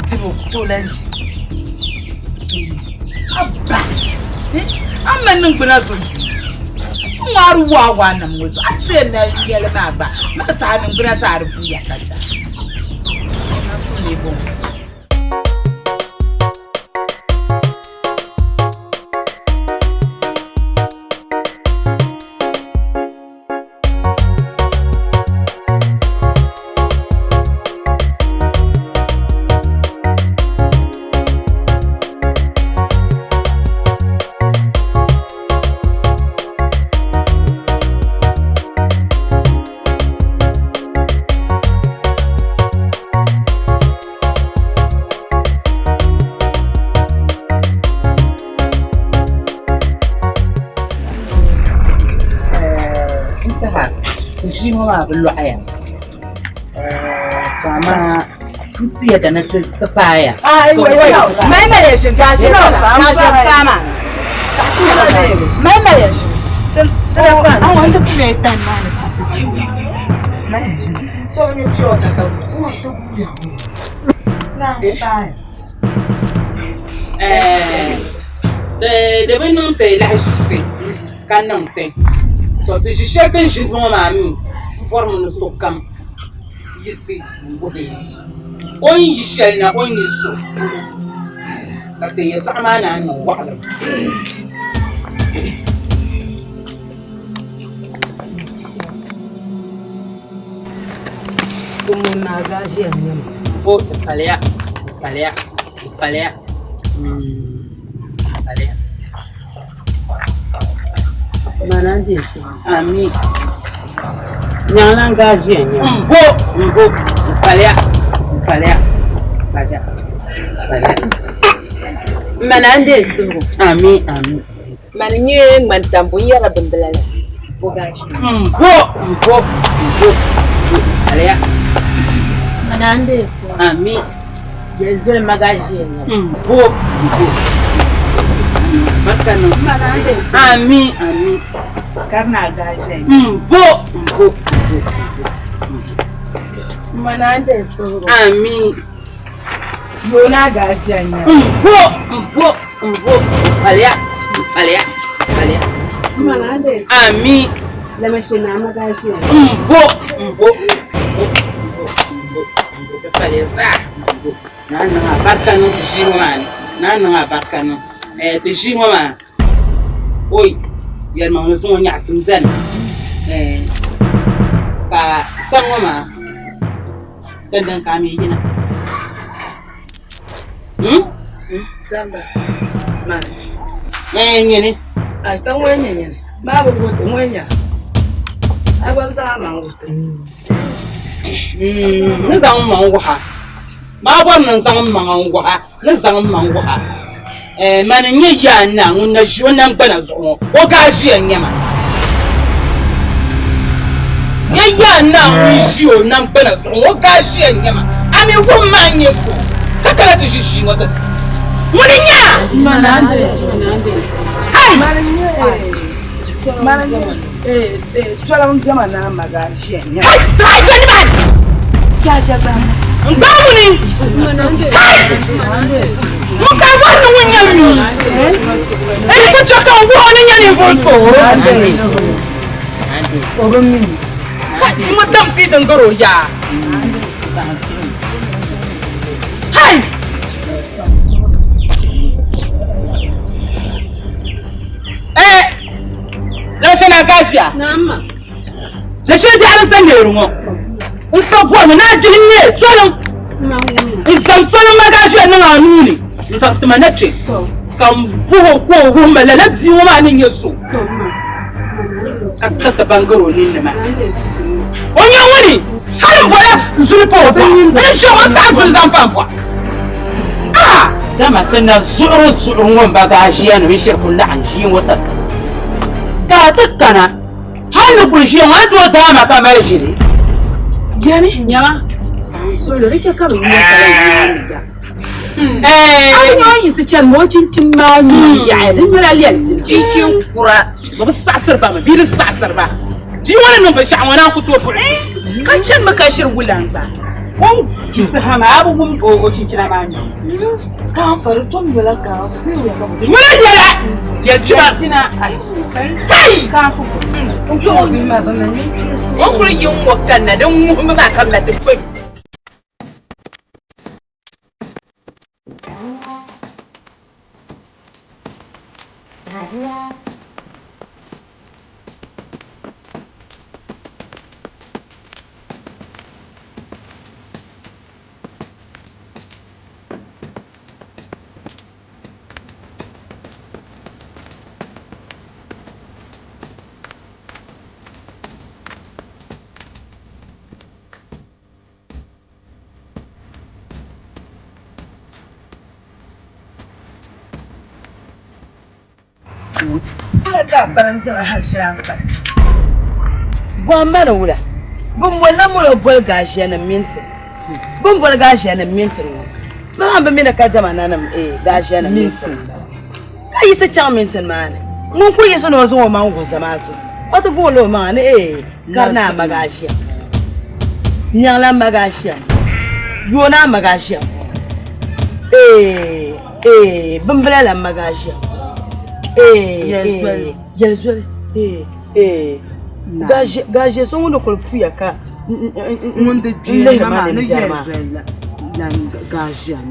Dibu ku tooi lahi ʒi ti. Abba! A mali niŋgbuna zuɣu duu. N ŋmaari waawaa nim ŋɔ zuɣu. A ti yɛn na yɛli maa gba, maa saha niŋgbuna zaa di vuuya ka chɛ. Na so ni bɔŋɔ. N tiɛha ʒii ŋɔ maa bi lɔɣiya to amaa n ti yɛda ni ti paaya. Di bi niŋ ti lahiʒibisi ka niŋ ti to ti ʒi shɛli ti ni ʒi ŋɔ maa mi n bɔrimi ni sokam yiɣisi n-guhi o ni yi shɛli na o ni nyɛ so ka ti yɛltɔɣa maa naan niŋ waɣilim. O di paliya di paliya di paliya di paliya. Ami. Nyaŋlan gaa ʒiya nyɛ. Mbo mbo di paliya di paliya paliya paliya. Mana n deei suhigu. Ami ami. Mani nyɛ ŋmani tambu n yɛrila bimbila la o gaa ʒiya. Mbo mbo mbo paliya. Mana n deei suhigu. Ami. Yɛlizoli ma gaa ʒiya nyɛ. Mbo mbo barika niŋ. Mana n deei suhigu. Ami ami. Karina gaa ʒiya nyɛ. Mbo mbo mbo. Mana n deei suhigu. Ami. Yoona gaa ʒiya nyɛ. Mbo mbo mbo paliya paliya paliya. Ami. Mbo mbo mbo mbo mbo paliya zaa mbo. Naa niŋ abarika niŋ ti ʒii ŋɔ maa ni. Naa niŋ abarika niŋ eh ti ʒii ŋɔ maa. Oi yɛlimaŋli zuŋɔ nyaɣisim zani eh ka sani ŋɔ maa dindin ka a mi yina. Hmm? Samba, mani. Eh nyini. Ai ka ŋɔ nyɛ nyini. Maa bi wuhi ŋɔ nya. A gba bi zaŋ a maŋ wuhi. Ni zaŋ n maŋ wuha. Maa bɔri ni n zaŋ n maŋa n wuha. Ni zaŋ n maŋ wuha. Eh, mani n nyɛ yaa naa ŋun na ʒi o nangbana zuɣu ŋɔ. O gaa ʒiya n nyɛ ma. Nyɛ yaa naa ŋun ʒi o nangbana zuɣu ŋɔ. O gaa ʒiya n nyɛ ma. A mi wum ma n nyɛ so ka kana ti ʒi ʒii ŋɔ ti. Ŋuni n nyɛ a? Hai! Mani n nyɛ mani n nyɛ tɔlim diɛma naa ma gaa ʒiya n nyɛ ma. Hai! Hai! Dɔni maa! N gbaai ŋuni! Hai! Ŋun ka bɔri ni ŋun nyɛ mi. N ku chɛ ka n wuhi o ni nyɛ ninvuɣ so. Hai! Ŋun dam tia din gari o yaa. Hai! Eh! Lashana gaashiya. Lashana biɛɣu ni sa neeri ŋɔ. N sa bɔrimi ni a dihi n-neei tɔlim. N zaŋ tɔlim ma gaashiya niŋ a nuu ni. N zaŋ ti ma na kpe. Ka n bɔh o ka o wuhi ma lala bia ŋɔ maa ni nyɛ so. Ka tiriti ban gari o ninni maa. O nyɛ ŋuni? Hali m bɔla zuli pa o bɔɣu. N ni shɛŋa o saɣi zuli zaŋ pa m bɔɣu. Ah! Dama ti na zuɣuri zuɣuri ŋɔ m-ba gaaʒiyanima n-shiri kuli laɣim ʒii ŋɔ sani. Ka a ti kana, hal ni kuli ʒiya ŋɔ, a ni tooi daai ma ka mali ʒili. Jɛni, nyama, soli di chɛ ka bɛ yuya ka lahi nyaandi gba. A ni nya o yiɣisi chani ma o chinchini maa nyuui yaɣiya, di nyɛla lɛm dini. Chinchin kura, bɛ bi saɣisiri ba mi bee di saɣisiri ba. Bia ŋɔ ni niŋ binshɛɣu ŋɔ naan ku tooi buɣisi. Ka chanimi ka ʒiri wula n-gba. O ni yiɣisi ha maa, a bi wum o chinchina maa nyuui. Kaanfa di tom nyola kaanfa bee wula ka bɛ Nyola nyɛla yɛltuma. Yɛltina Kai! Kaanfa n kɔŋ o bihi maa ba mali ninchɛsi. O kuli yi ŋ-ŋɔ kanna din ŋuhimbu maa kamina ti kpe. Bɔhimma ni wula? Bɛ bolila molo boli Gaaʒiɛnim mini ti. Bɛ ni boli Gaaʒiɛnim mini ti ŋɔ, bɛ maa bi mi ni kadama nanim Gaaʒiɛnim mini ti m-bala. Ka yiɣisi chaŋ mintin maa ni, ŋun ku yiɣisi ni o zaŋ o maŋ wuhi zamaatu, o ti boonila o maŋa ni ee kari ni a Magaʒia, nyaŋla Magaʒia, yooni a Magaʒia ee ee bimbila la Magaʒia ee ee yɛli zoli ee ee Gaʒia so ŋun di kuli puya ka n lihiri ma ni n biɛri maa.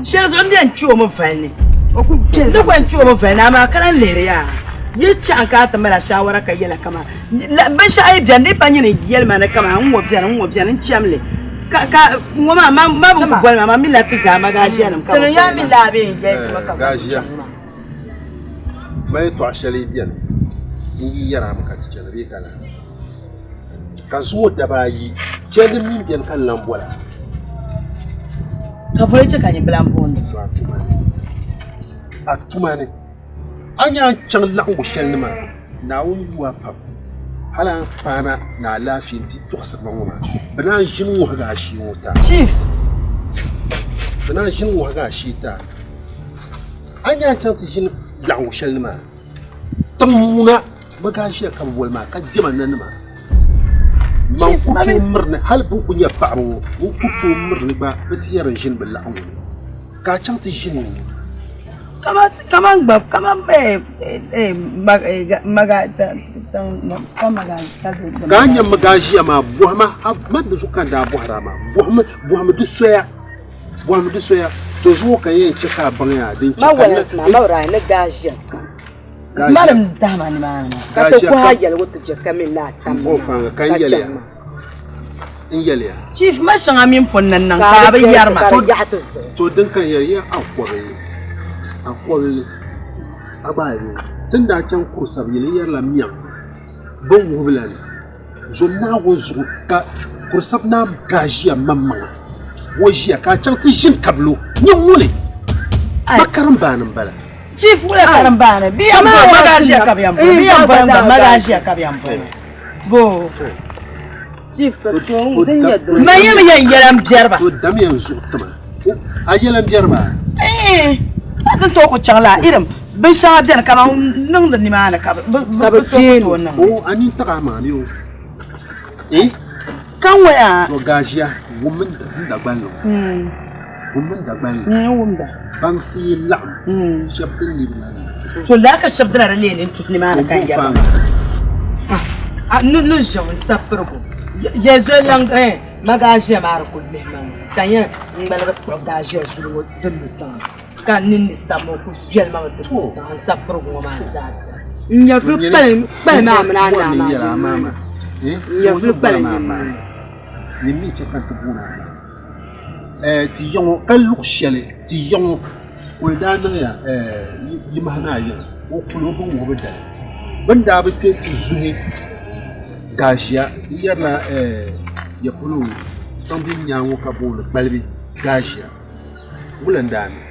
Shɛli zuɣu n yɛn kpe o mi vali ni. Ni gba n kpe o mi vali ni amaa ka lahi lihiri yaa. Yi chaŋ ka a ti mali a shaawara ka yɛla kaman binshɛɣu yi beni di yi pa nyini yɛli ma ni kaman n ŋɔ beni n ŋɔ beni n cham li ka ŋɔ maa ma bi ku boli ma ma mi la ti zaa magaaʒianim ka bi boli ma. Gaaʒia ma yɛtɔɣa shɛli beni n yi yɛri a mi ka ti chana bee ka lahi. Ka zuŋɔ daba ayi chɛndi mini beni ka n lan bol a. Ka boli chɛ ka nyɛ bilan booni. To a tuma ni, a tuma ni, a nya a ni chaŋ laɣiŋgu shɛli ni maa, Naawuni yu a pam. Hal a ni paana ni alaafee nti tɔɣisiri ba ŋɔ maa, bɛ naan ʒini ŋɔhigi a shee ŋɔ ti a. Chief. Bɛ naan ʒini ŋɔhigi a shee ti a. A nya a ni chaŋ ti ʒini laɣiŋgu shɛli ni maa, tiŋ ŋuna bɛ daa ʒiya ka bɛ boli maa ka diɛma nanima. Man ku tooi miri ni hali bɛ ni ku nyɛ paɣaba ŋɔ n ku tooi miri ni gba bɛ ti yɛri n ʒini bɛ laɣingu ni ka a chaŋ ti ʒini ŋɔ. Kaman gba kaman Ka a nya mi daa ʒiya maa bɔhima man di zuɣu ka n daa bɔhiri a maa bɔhimi di soya. Bɔhimi di soya, to zuŋɔ ka n yɛn chɛ ka a baŋ yaa din chɛ Ma ka walansi maa, ma birahi ni daa ʒiɛm kam. Malim dahima nimaani maa. Ka ti kɔhi a yɛligu ti je ka mi laa tam N bɔŋ faaŋa ka n yɛli ya. N yɛli ya. Chief, ma shɛŋa mini pun ni niŋ ka a bi yɛri ma. To din ka n yɛli ya a kɔbili, a kɔbili, a gba a yi ti ni daa chaŋ kuri sabi yili n yɛrila miɛŋ bin wuhibu la ni. Zom Naawuni zuɣu ka kurisab naa daa ʒiya maŋmaŋa o ʒiya ka a chaŋ ti ʒini tabili o nyɛ ŋuni ba karimbaani m-bala. Chief wula karimbaani bɛ yɛn boli magaʒiya ka bɛ yɛn boli bɛ yɛn boli gba magaʒiya ka bɛ yɛn boli boo ma yɛmi yɛn yɛla n biɛri ba. To damiya n zuɣu tima a yɛla n biɛri ba. A ti tooi ku chaŋ laa irim binshɛŋa beni kaman niŋdi nimaani ka bɛ so ku tooi niŋ. O a nini taɣi a maŋa bee o eh? Ka ŋɔya. To Gaaʒia wummi n Dagbanli ŋɔ. Wummi n Dagbanli. N wumda. Baŋsi yi laɣim shɛba din lebi na ni tuhi. To laa ka shɛba dina di leei ni tuhi nimaani ka n yɛri ba. Ni ʒiɛm n sapirigu yɛzoli lan Magaaʒiya maa di kuli lihi ma mi ka n yɛn ŋmaligi kpuɣi gaaʒiya zuli ŋɔ din lu tiŋa ka n ninni sabimi o kuli viɛli ma mi ti lu tiŋa n sabi pirigu ŋɔ maa zaa biɛni. N nyɛvuli kpali maa mini a naa maa n nyɛvuli kpali ni mi chɛ ka ti booni a maa ti ya ŋɔ ka luɣ shɛli ti ya ŋɔ kuli daa niŋya yimahi naa yiŋa o kuli o bin wuhibu dali bɛ ni daa bi kpe nti zuhi Gaaʒia n yɛrila ya polo tiŋ din nyaangi ŋɔ ka booni Kpalibi Gaaʒia wula n daa niŋ.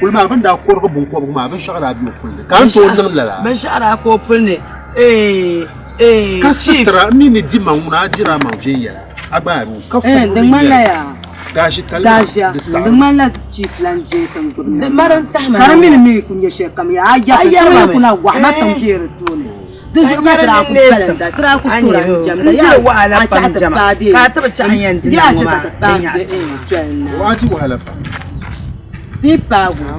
Kuli maa bɛ ni daa kɔrigi biŋkɔbigu maa binshɛɣu daa be o puli ni ka a ni tooi niŋ lala. Binshɛɣu daa ka o puli ni ee ee Ka chief. sitira m mi ni di maŋ ŋuna a diri a maŋ viɛnyɛla a gba a bi ka Eh, fɔbiri di mi ŋmanila yɛli yaa. gaashi tali maa Gaazia, di di saɣim. ŋmanila chief lan je tiŋ gbubi Di nam mari maa. n tahi ma Ka di na mini ŋɔ. mi ku nyɛ shɛli kam yaa, a A yɛri yɛri ti ma mi mi. ku na gɔhi ma tiŋ Eh. bɛ di tooni. Di Ka zuɣu ka nyari ti daa ku ninneesim. balinda, ti daa ku A suhiri nyɛ a ni jɛmda. n Yaa diri wahala a pam chahi ti jɛma. paai dee. Ka a ti bi chahi yɛn di Yaa nam ŋɔ chɛ ka maa ti di paai nyaɣisim dee, maa. doli na. O a di wahala pam. Di yi paagi o,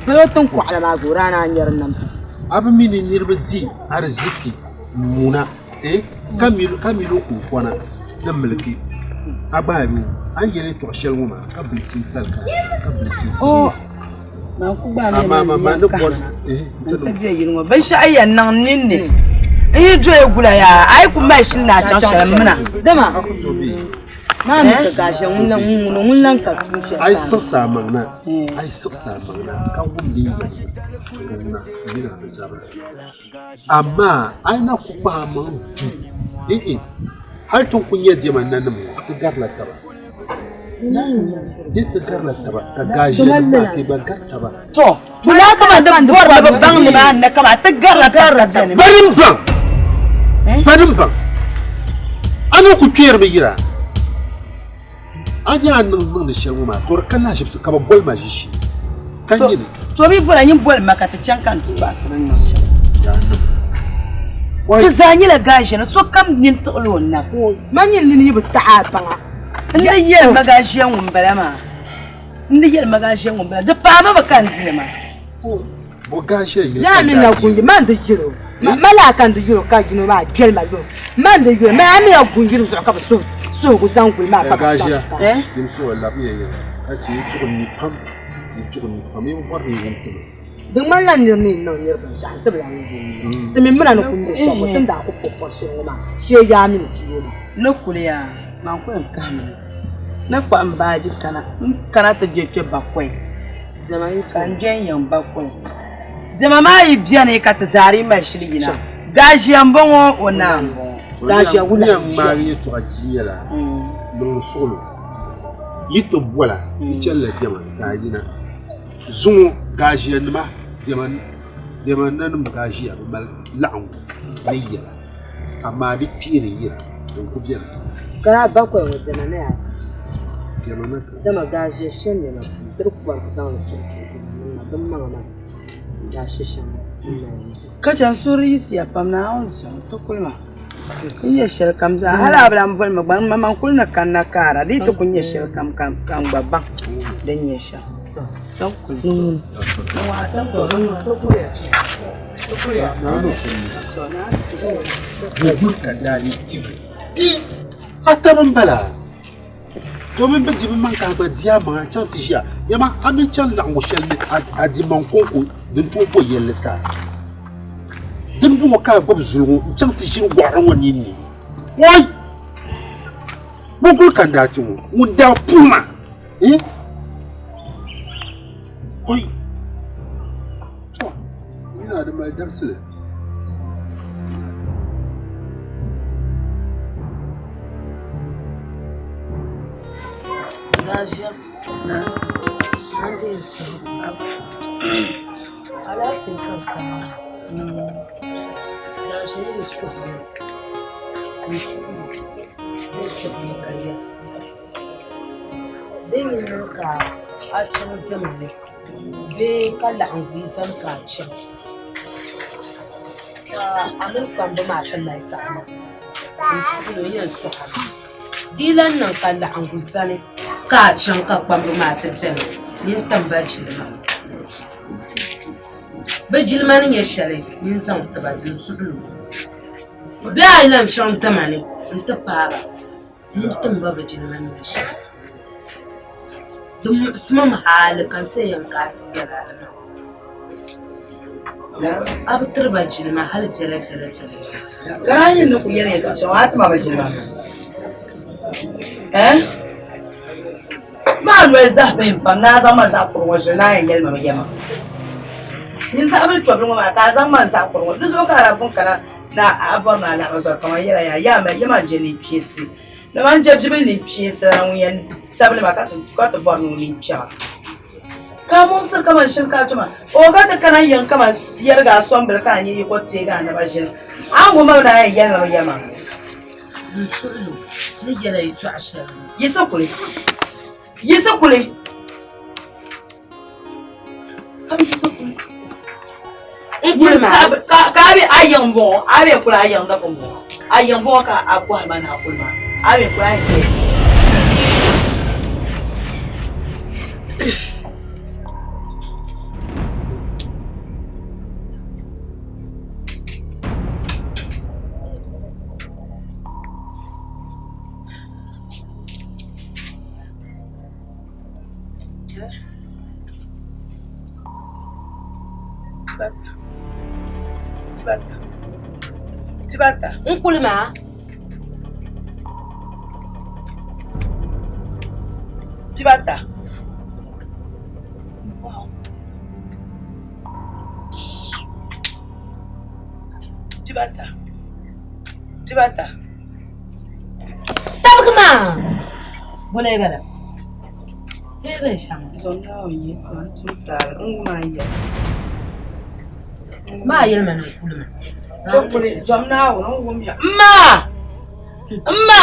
palo tiŋ kɔɣila maa ka o daa naan nyari nam titi. A bi mi ni niriba di ariziki m-muuna eh ka mili o kuŋkɔna ni miliki a gba a bi a ni yɛli yɛtɔɣ shɛli ŋɔ maa ka bilichin tali ka ka bilichin Oh, siif. man ku gbaai Amaa mi ma ni ma yɛn ni kahi bɔri ma. eh N n ti ti niŋ. bɛ yili ŋɔ binshɛɣu yɛn niŋ n ninni n yi doya gula yaa a yi ku mali shili ni a chaŋ shɛli m mina. Dama A ku tooi be. maa mi ka gaazia ŋun lan ŋun ŋun lan ka tuun shɛli A yi paai. siɣis a maŋ na, a yi siɣis a maŋ na ka wum din yɛli to ŋuna mini a bi zabira. Amaa a yi na ku kpahi a maŋ du, eeh, hal ti ni ku nya diɛma nanim ŋɔ, ti garila taba. Di ti garila taba ka gaaʒiɛnim maa ti gba gari taba. To, to laa kaman di bɔri ni bi baŋ ni maa ni kaman ti garila taba ka beni. Bani m-baŋ, bani m-baŋ, a ni ku kpeerimi yira, a nya a ni niŋdi shɛli ŋɔ maa, to di kanna aʒibisi ka bɛ boli ma ʒishee, ka nyɛ li. To bɛ bɔra nyin boli ma ka ti chaŋ ka n ti tɔɣisi din niŋ shɛm. Ti zaa nyɛla gaaʒiɛni, sokam nini tiɣila o nam. Man nyin nini yi bi taɣi a baŋa. N di yɛli ma gaaʒia ŋun bala maa, n di yɛli ma gaaʒia ŋun bala, di paai ma mi ka n di li maa. Bo gaaʒia yili Yaa ka mi na daa gunji, man di yɛli o. Ma laa ka n di yɛli o ka yino maa gbɛli ma luhi. Man di yɛli o, ma a mi na gunjili zuɣu ka bɛ suhigu zaŋ guli maa pa ka bɛ chaŋ Gaaʒia, ti paai. yimsi o labimiya yɛla ka chɛ yi tuɣi ni pam. Yi tuɣi ni pam yi bɔri ni yi wum ti ma. Di ŋmanila nir ni niŋ nir binshɛɣu n-ti bi lan wum li. Ti mi mina ni kul nyɛ shɛm ŋɔ, ti ni daa kul po pɔri shɛli ŋɔ maa, shee yaa mini chi o maa. Ni kuli yaa, man ku yɛn kahimi li. Ni kpuɣi m baaji kana, n kana ti be kpe bakɔi, ka n gbe n yiŋ bakɔi. Diɛma maa yi beni ka ti zaa dii mali shili yina. Gaaʒia m-bɔŋɔ o naa m-bɔŋɔ. Gaaʒia wula N yɛn ŋmaagi yɛtɔɣa jia la niŋ n suɣulo. Yi ti bɔla, yi chanila diɛma ni ka a yina. Zuŋɔ gaaʒianima diɛma nanim gaaʒia bi mali laɣingu ni yɛla amaa di kpeeni yira din ku beni. Ka daa bakɔi ŋɔ diɛma ni yaa ka? Diɛma ni ka? Dama gaaʒia shɛli nɛma puuni ti di ku bɔri zaŋ li chaŋ tuhi diɛma ni maa bɛ maŋa maa n-daa she shɛŋa m-mali li. Ka chɛ n suhuri yiɣisiya pam Naawuni zuɣu ti kuli ma. N nyɛ shɛlikam zaa hal a bi lan boli ma gba m maŋ kul ni kanna kaara di yi ti kul nyɛ shɛlikam ka n gba baŋ din nyɛ shɛm. A taba m-bala domin bɛ di bɛ maŋ ka a gba di a maŋa n-chaŋ ti ʒiya yɛma a mi chaŋ laɣingu shɛli ni a di maŋ kɔŋko din tooi bo yɛlli ti a. Din bɔŋɔ ka a gbubi zuli ŋɔ n-chaŋ ti ʒini wɔɣiri ŋɔ ninni. Oi! Bukuli ka n daa ti ŋɔ, ŋun daa puhi ma. Eh? Oi! To, nina di mali dabisili. Alaafee ka bi kana maa n suhuri ka ya din yi niŋ ka a chaŋ diɛma ni bee ka laɣingu yi zani ka a chaŋ ka a mini kpamba maa ti mali taɣama n suhuri o yɛn suhimi di yi lahi niŋ ka laɣingu zani ka a chaŋ ka kpamba maa ti beni nyin tim ba jilima. Bɛ jilima ni nyɛ shɛli nyin zaŋ ti ba di n-suhil o. Bee a yi lan chaŋ diɛma ni nti paai ba, nyin tim ba bɛ jilima ni nyɛ shɛli. Di muɣisimi mi hali ka n ti yɛn ka a ti yɛl a li maa. A bi tiri ba jilima hali biɛlabiɛla biɛla. Lala nyin ni ku yɛli yɛtɔɣ shɛŋa a ti ma bi jilima. Eh? Maa noli zahi bihim pam ni a zaŋ ma zaɣ kuri ŋɔ ʒili ni a yɛn yɛli ma mi yɛma. Nyin zaɣ bili chɔbili ŋɔ maa ka a zaŋ ma zaɣ kuri ŋɔ di zuɣu ka a daa pun kana ni a bɔri ni a laɣim zɔri kaman yɛla yaa yaa ma yɛma n-je ninkpiinsi. Dama n je bibili ninkpiinsi la ŋun yɛn tabili ma ka ti bɔri ni o ninkpɛma. Ka a mɔŋsiri kaman shini ka a tuma. O gba ti kana yiŋ kaman yɛrigi a sɔmbili ka a nya yiko teegi a naba ʒini. A ni wum ma mi ni a yɛn yɛli ma mi yɛlimaŋli. N suɣilo ni yɛla yɛtɔɣ shɛli ŋɔ. Yiɣisi kuli. Yiɣisi kuli. Ka a be a yiŋ m-bɔŋɔ, a be kuli a yiŋ dikpuni bɔŋɔ, a yiŋ bɔŋɔ ka a bɔhi ma ni a kuli maa, a be kuli a yiŋ. Dibata. N kuli maa. Dibata. Dibata. Dibata. Tabigi maa. Bole bala. Bee bɛ shɛm. Maa yɛli ma ni n kuli maa. Mma! Mma!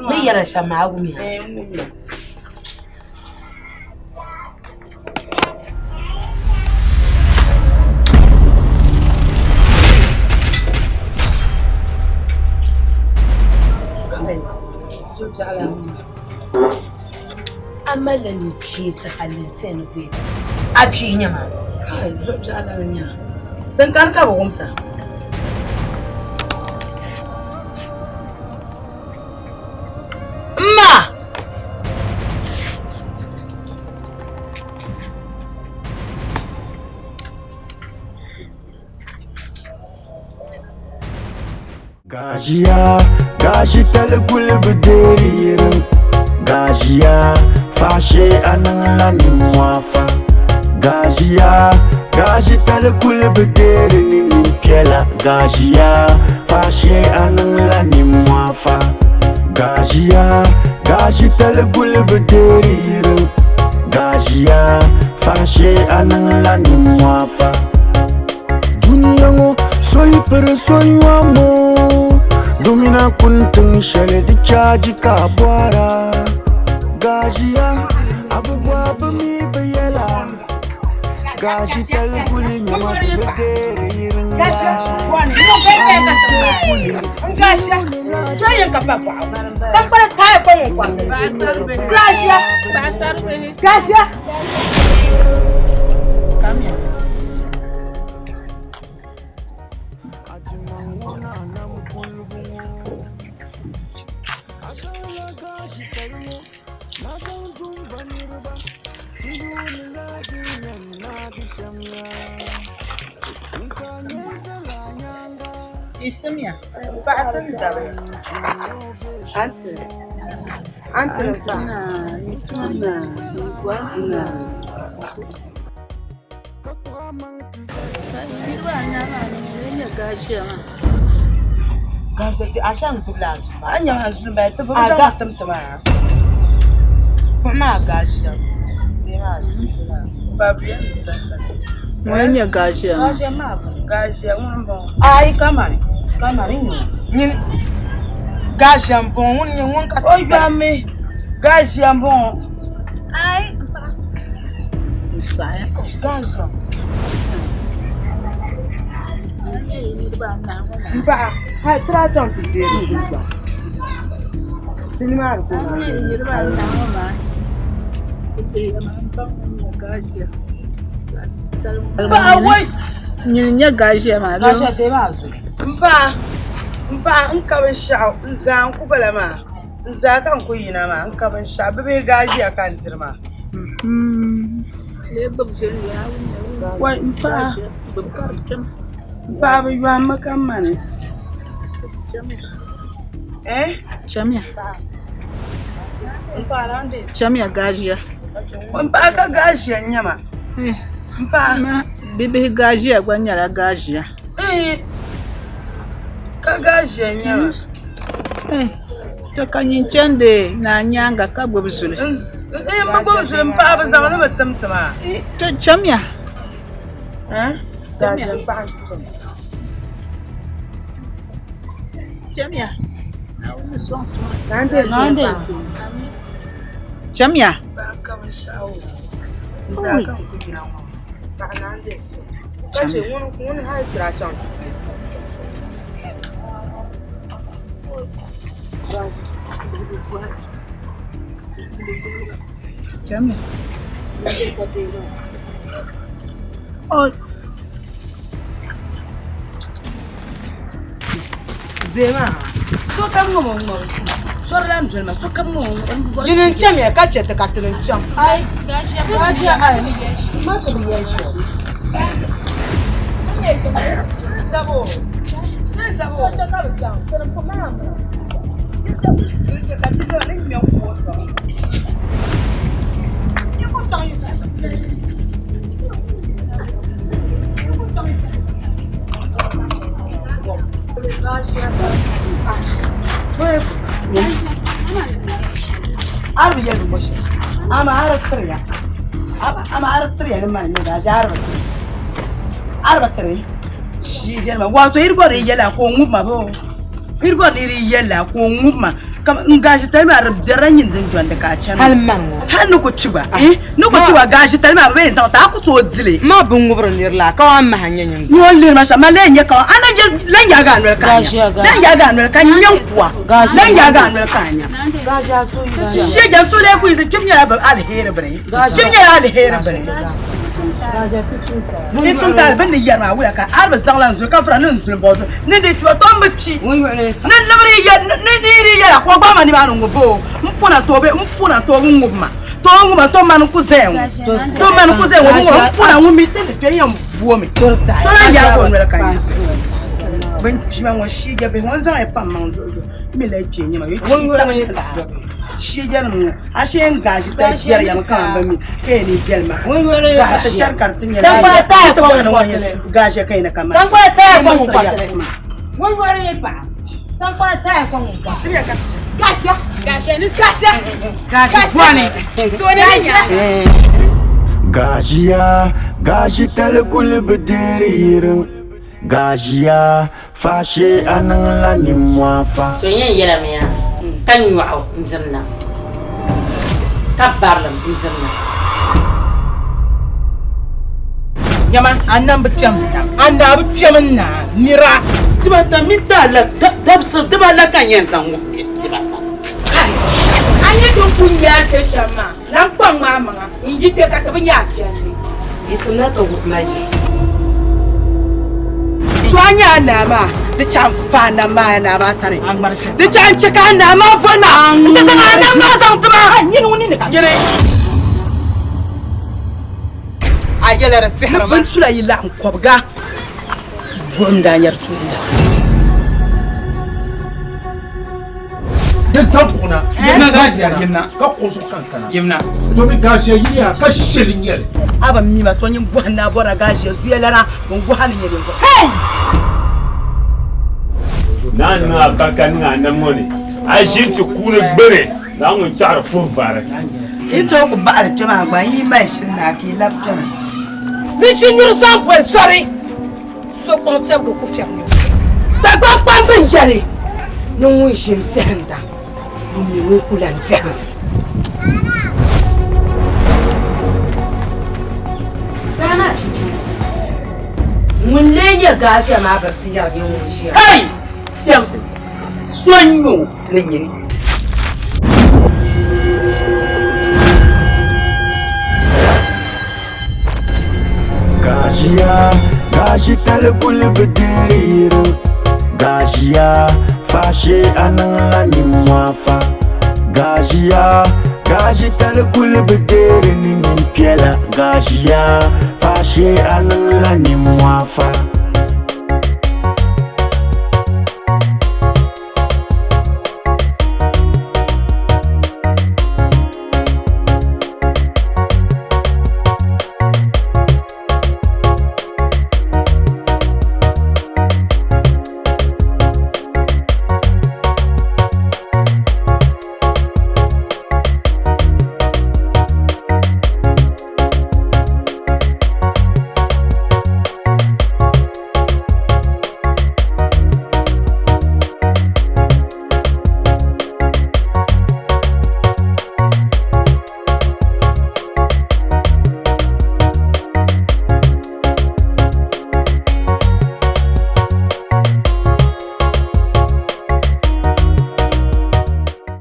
Ni yɛla shɛm maa a wumya. A malila ninchiinsi hali n-ti ni bɛ a kpee nya maa. Din kani ka bɛ wumsa. Mma! Gajiya, gashi tali kuli bi deeri yiriŋ. Gajiya, faashee a niŋla nimmohi Gajiya, gashi tali kuli bi deeri ni nimpiɛla. Gajiya, faashee a niŋla nimmohi Gajiya, gashi tali kuli bi deeri yiriŋ. Gajiya, faashee a niŋla nimmohi Dunia ŋɔ so yi piri so nyɔmo Domina kuni tiŋ shɛli di chaaji ka a bɔra Gajiya a bi bɔhi bi mi bi yɛla Gashi tali kuli nyɛma di bi deeri yiriŋ Gashi! Isimiya paɣa ti ni dabiya. Anti Gaʒia m-bɔŋɔ ŋuni n-nyɛ ŋun ka O yɔmi gaʒia m-bɔŋɔ. Gaʒia. M paɣa hali ti daa chaŋ ti deeri n guli gba ti nimaani ka o Paɣa wai. Nyini nyɛ gaʒia maa. Gaʒia deei maa duli. M paɣa m paɣa n ka binshaɣu n zaa n ku bala maa n zaa ka n ku yina maa n ka binshaɣu bibihi gaʒia ka n diri maa. Wai m paɣa m paɣa bi yɔhimmi ka mani. Eh? Chamiya. M paɣa lan deei. Chamiya gaʒia. M paɣa ka gaʒia n nyɛ ma. M paɣa. Bibihi gaʒia gba nyɛla gaʒia. Eh. Ka gaʒia n nyɛ ma. Eh. To ka nyin chandi naa nyaaŋa ka gbubi zuli. N bi gbubi zuli m paɣa bi zaŋ li mi tim ti maa. To chamiya. Chamiya. Chamiya. Chamiya. Deema sokam ŋɔ ŋɔ ŋɔ sori lan doli ma sokam ŋɔ ŋɔ ŋɔ Yini n chamiya ka chɛ ti ka ti ni chaŋ. Ar bi yɛli bɔ shɛli amaa a di tiriya amaa a di tiriya ni mani nyɛ gashi a di bi tiri a di bi tiri shii jɛli ma wato yi di bɔri ni yi yɛla ka o ŋubi ma boo yi di bɔri ni yi yɛla ka o ŋubi ma n gashi tali maa di biɛrila nyin din jɔndi ka a chɛni hali mani ŋɔ hali ni ku kpi gba ni ku kpi gba gashi tali maa bi yɛn zaŋ ti a ku tooi dili ma bi ŋubiri niri la ka wa maha nyɛ nyin ni o lihiri ma shɛm ma lee nyɛ ka a na lan yaagi a noli ka a nya lan yaagi a noli ka n nya n kuwa lan yaagi a noli ka a nya shɛja so lee ku yiɣisi kpɛm nyɛla bi aliheri bini kpɛm nyɛla aliheri bini ni tin taali bin ni yɛri maa wula ka a bi zaŋla n zuli ka vura ni n zuli bɔ zuɣu ni di tuba tom bi kpi ni libiri ni di yɛla ka o gbaai ma nimaani ŋɔ boo n puna to bi n puna to bi ŋubi ma to ŋubi ma to mani ku zaya ŋɔ to mani ku zaya ŋɔ n puna ŋun mi ti kpɛ yɛn buomi so lan yaagi o noli ka nya bin kpima ŋɔ shiiga bihi ŋɔ n zaŋ ya pam maŋ zuɣu zuɣu mi lahi kpɛ nyɛma yi shiiga nim ŋɔ a shee n gaashi ta jɛri yɛm kaman bi mi ka yɛn ni jɛli ma ka ti chɛri ka di ti nyɛla ti bɔri ni ŋɔ nyɛ gaashi ka yɛn ni kaman Gaʒiya, gaʒi tali kuli bi deeri yiriŋ. Gaʒiya, faashee a niŋla nimmohi fa. To n yɛn yɛlimi yaa ka nyɔɣu n-diri nam, ka barilim n-diri nam. Nyama, a nam bi kpɛm nam, a naa bi kpɛm n naa, nira. Dibata mini taala dabisi dibala ka n yɛn zaŋ ŋubi dibata. Kai! A nya din kul nyɛ a ni kpe shɛm maa, lan kpaŋ maa maŋa n-yi kpe ka ti bi nya a chandi. Yiɣisim na ti wuhi ma vi. To a nya a naa maa, di chaŋ fa a nam maa a naa maa sani. Di chaŋ n-chɛ ka a naa maa boli ma nti zaŋ a nam maa zaŋ ti ma. Nyini. A yɛla di tɛhiri ma. Ni bintula yi laɣim kɔbiga, buɣim daa nyari tuuli la. Di zaŋ kuɣu na. Yimna gaʒiya yimna. Ka kuɣu zuɣu ka n kana. Yimna. Domin gaʒiya yiliya ka shɛli n nyɛli. A bi mi ma to nyin bɔhi n-daa bɔrila gaʒiya zuya lana bɛn gɔhi a ni nyɛ ninvuɣ. Hey! Naa niŋ a barika niŋ a nam ŋɔ ni, a ʒi nti kuuni gbini naa ŋun chaɣiri puhi vari. Yi tooi ku baɣili kpe maa gba, n yi mali shili ni a ka yi labi kpe na. Di ʒi nir zaŋ boli sɔri so kpaŋ fiɛbigu ku fiɛbi ni o. Dagbaŋ kpamba n-yɛli ni ŋun ʒi n-biɛhinda n-nyɛ ŋun ku lan biɛhim. Daa maa chinchini ŋun lee nyɛ Gaazia maa biri ti yɛri nyɛ ŋun ʒiya. Kai! Sɛm so n-nyɛ o ni nyini. Gaʒiya, gaʒi tali kuli bi deeri yiriŋ. Gaʒiya, faashee a niŋla nimmohi fa. Gaʒiya, gaʒi tali kuli bi deeri ni nimpiɛla. Gaʒiya, faashee a niŋla nimmohi fa.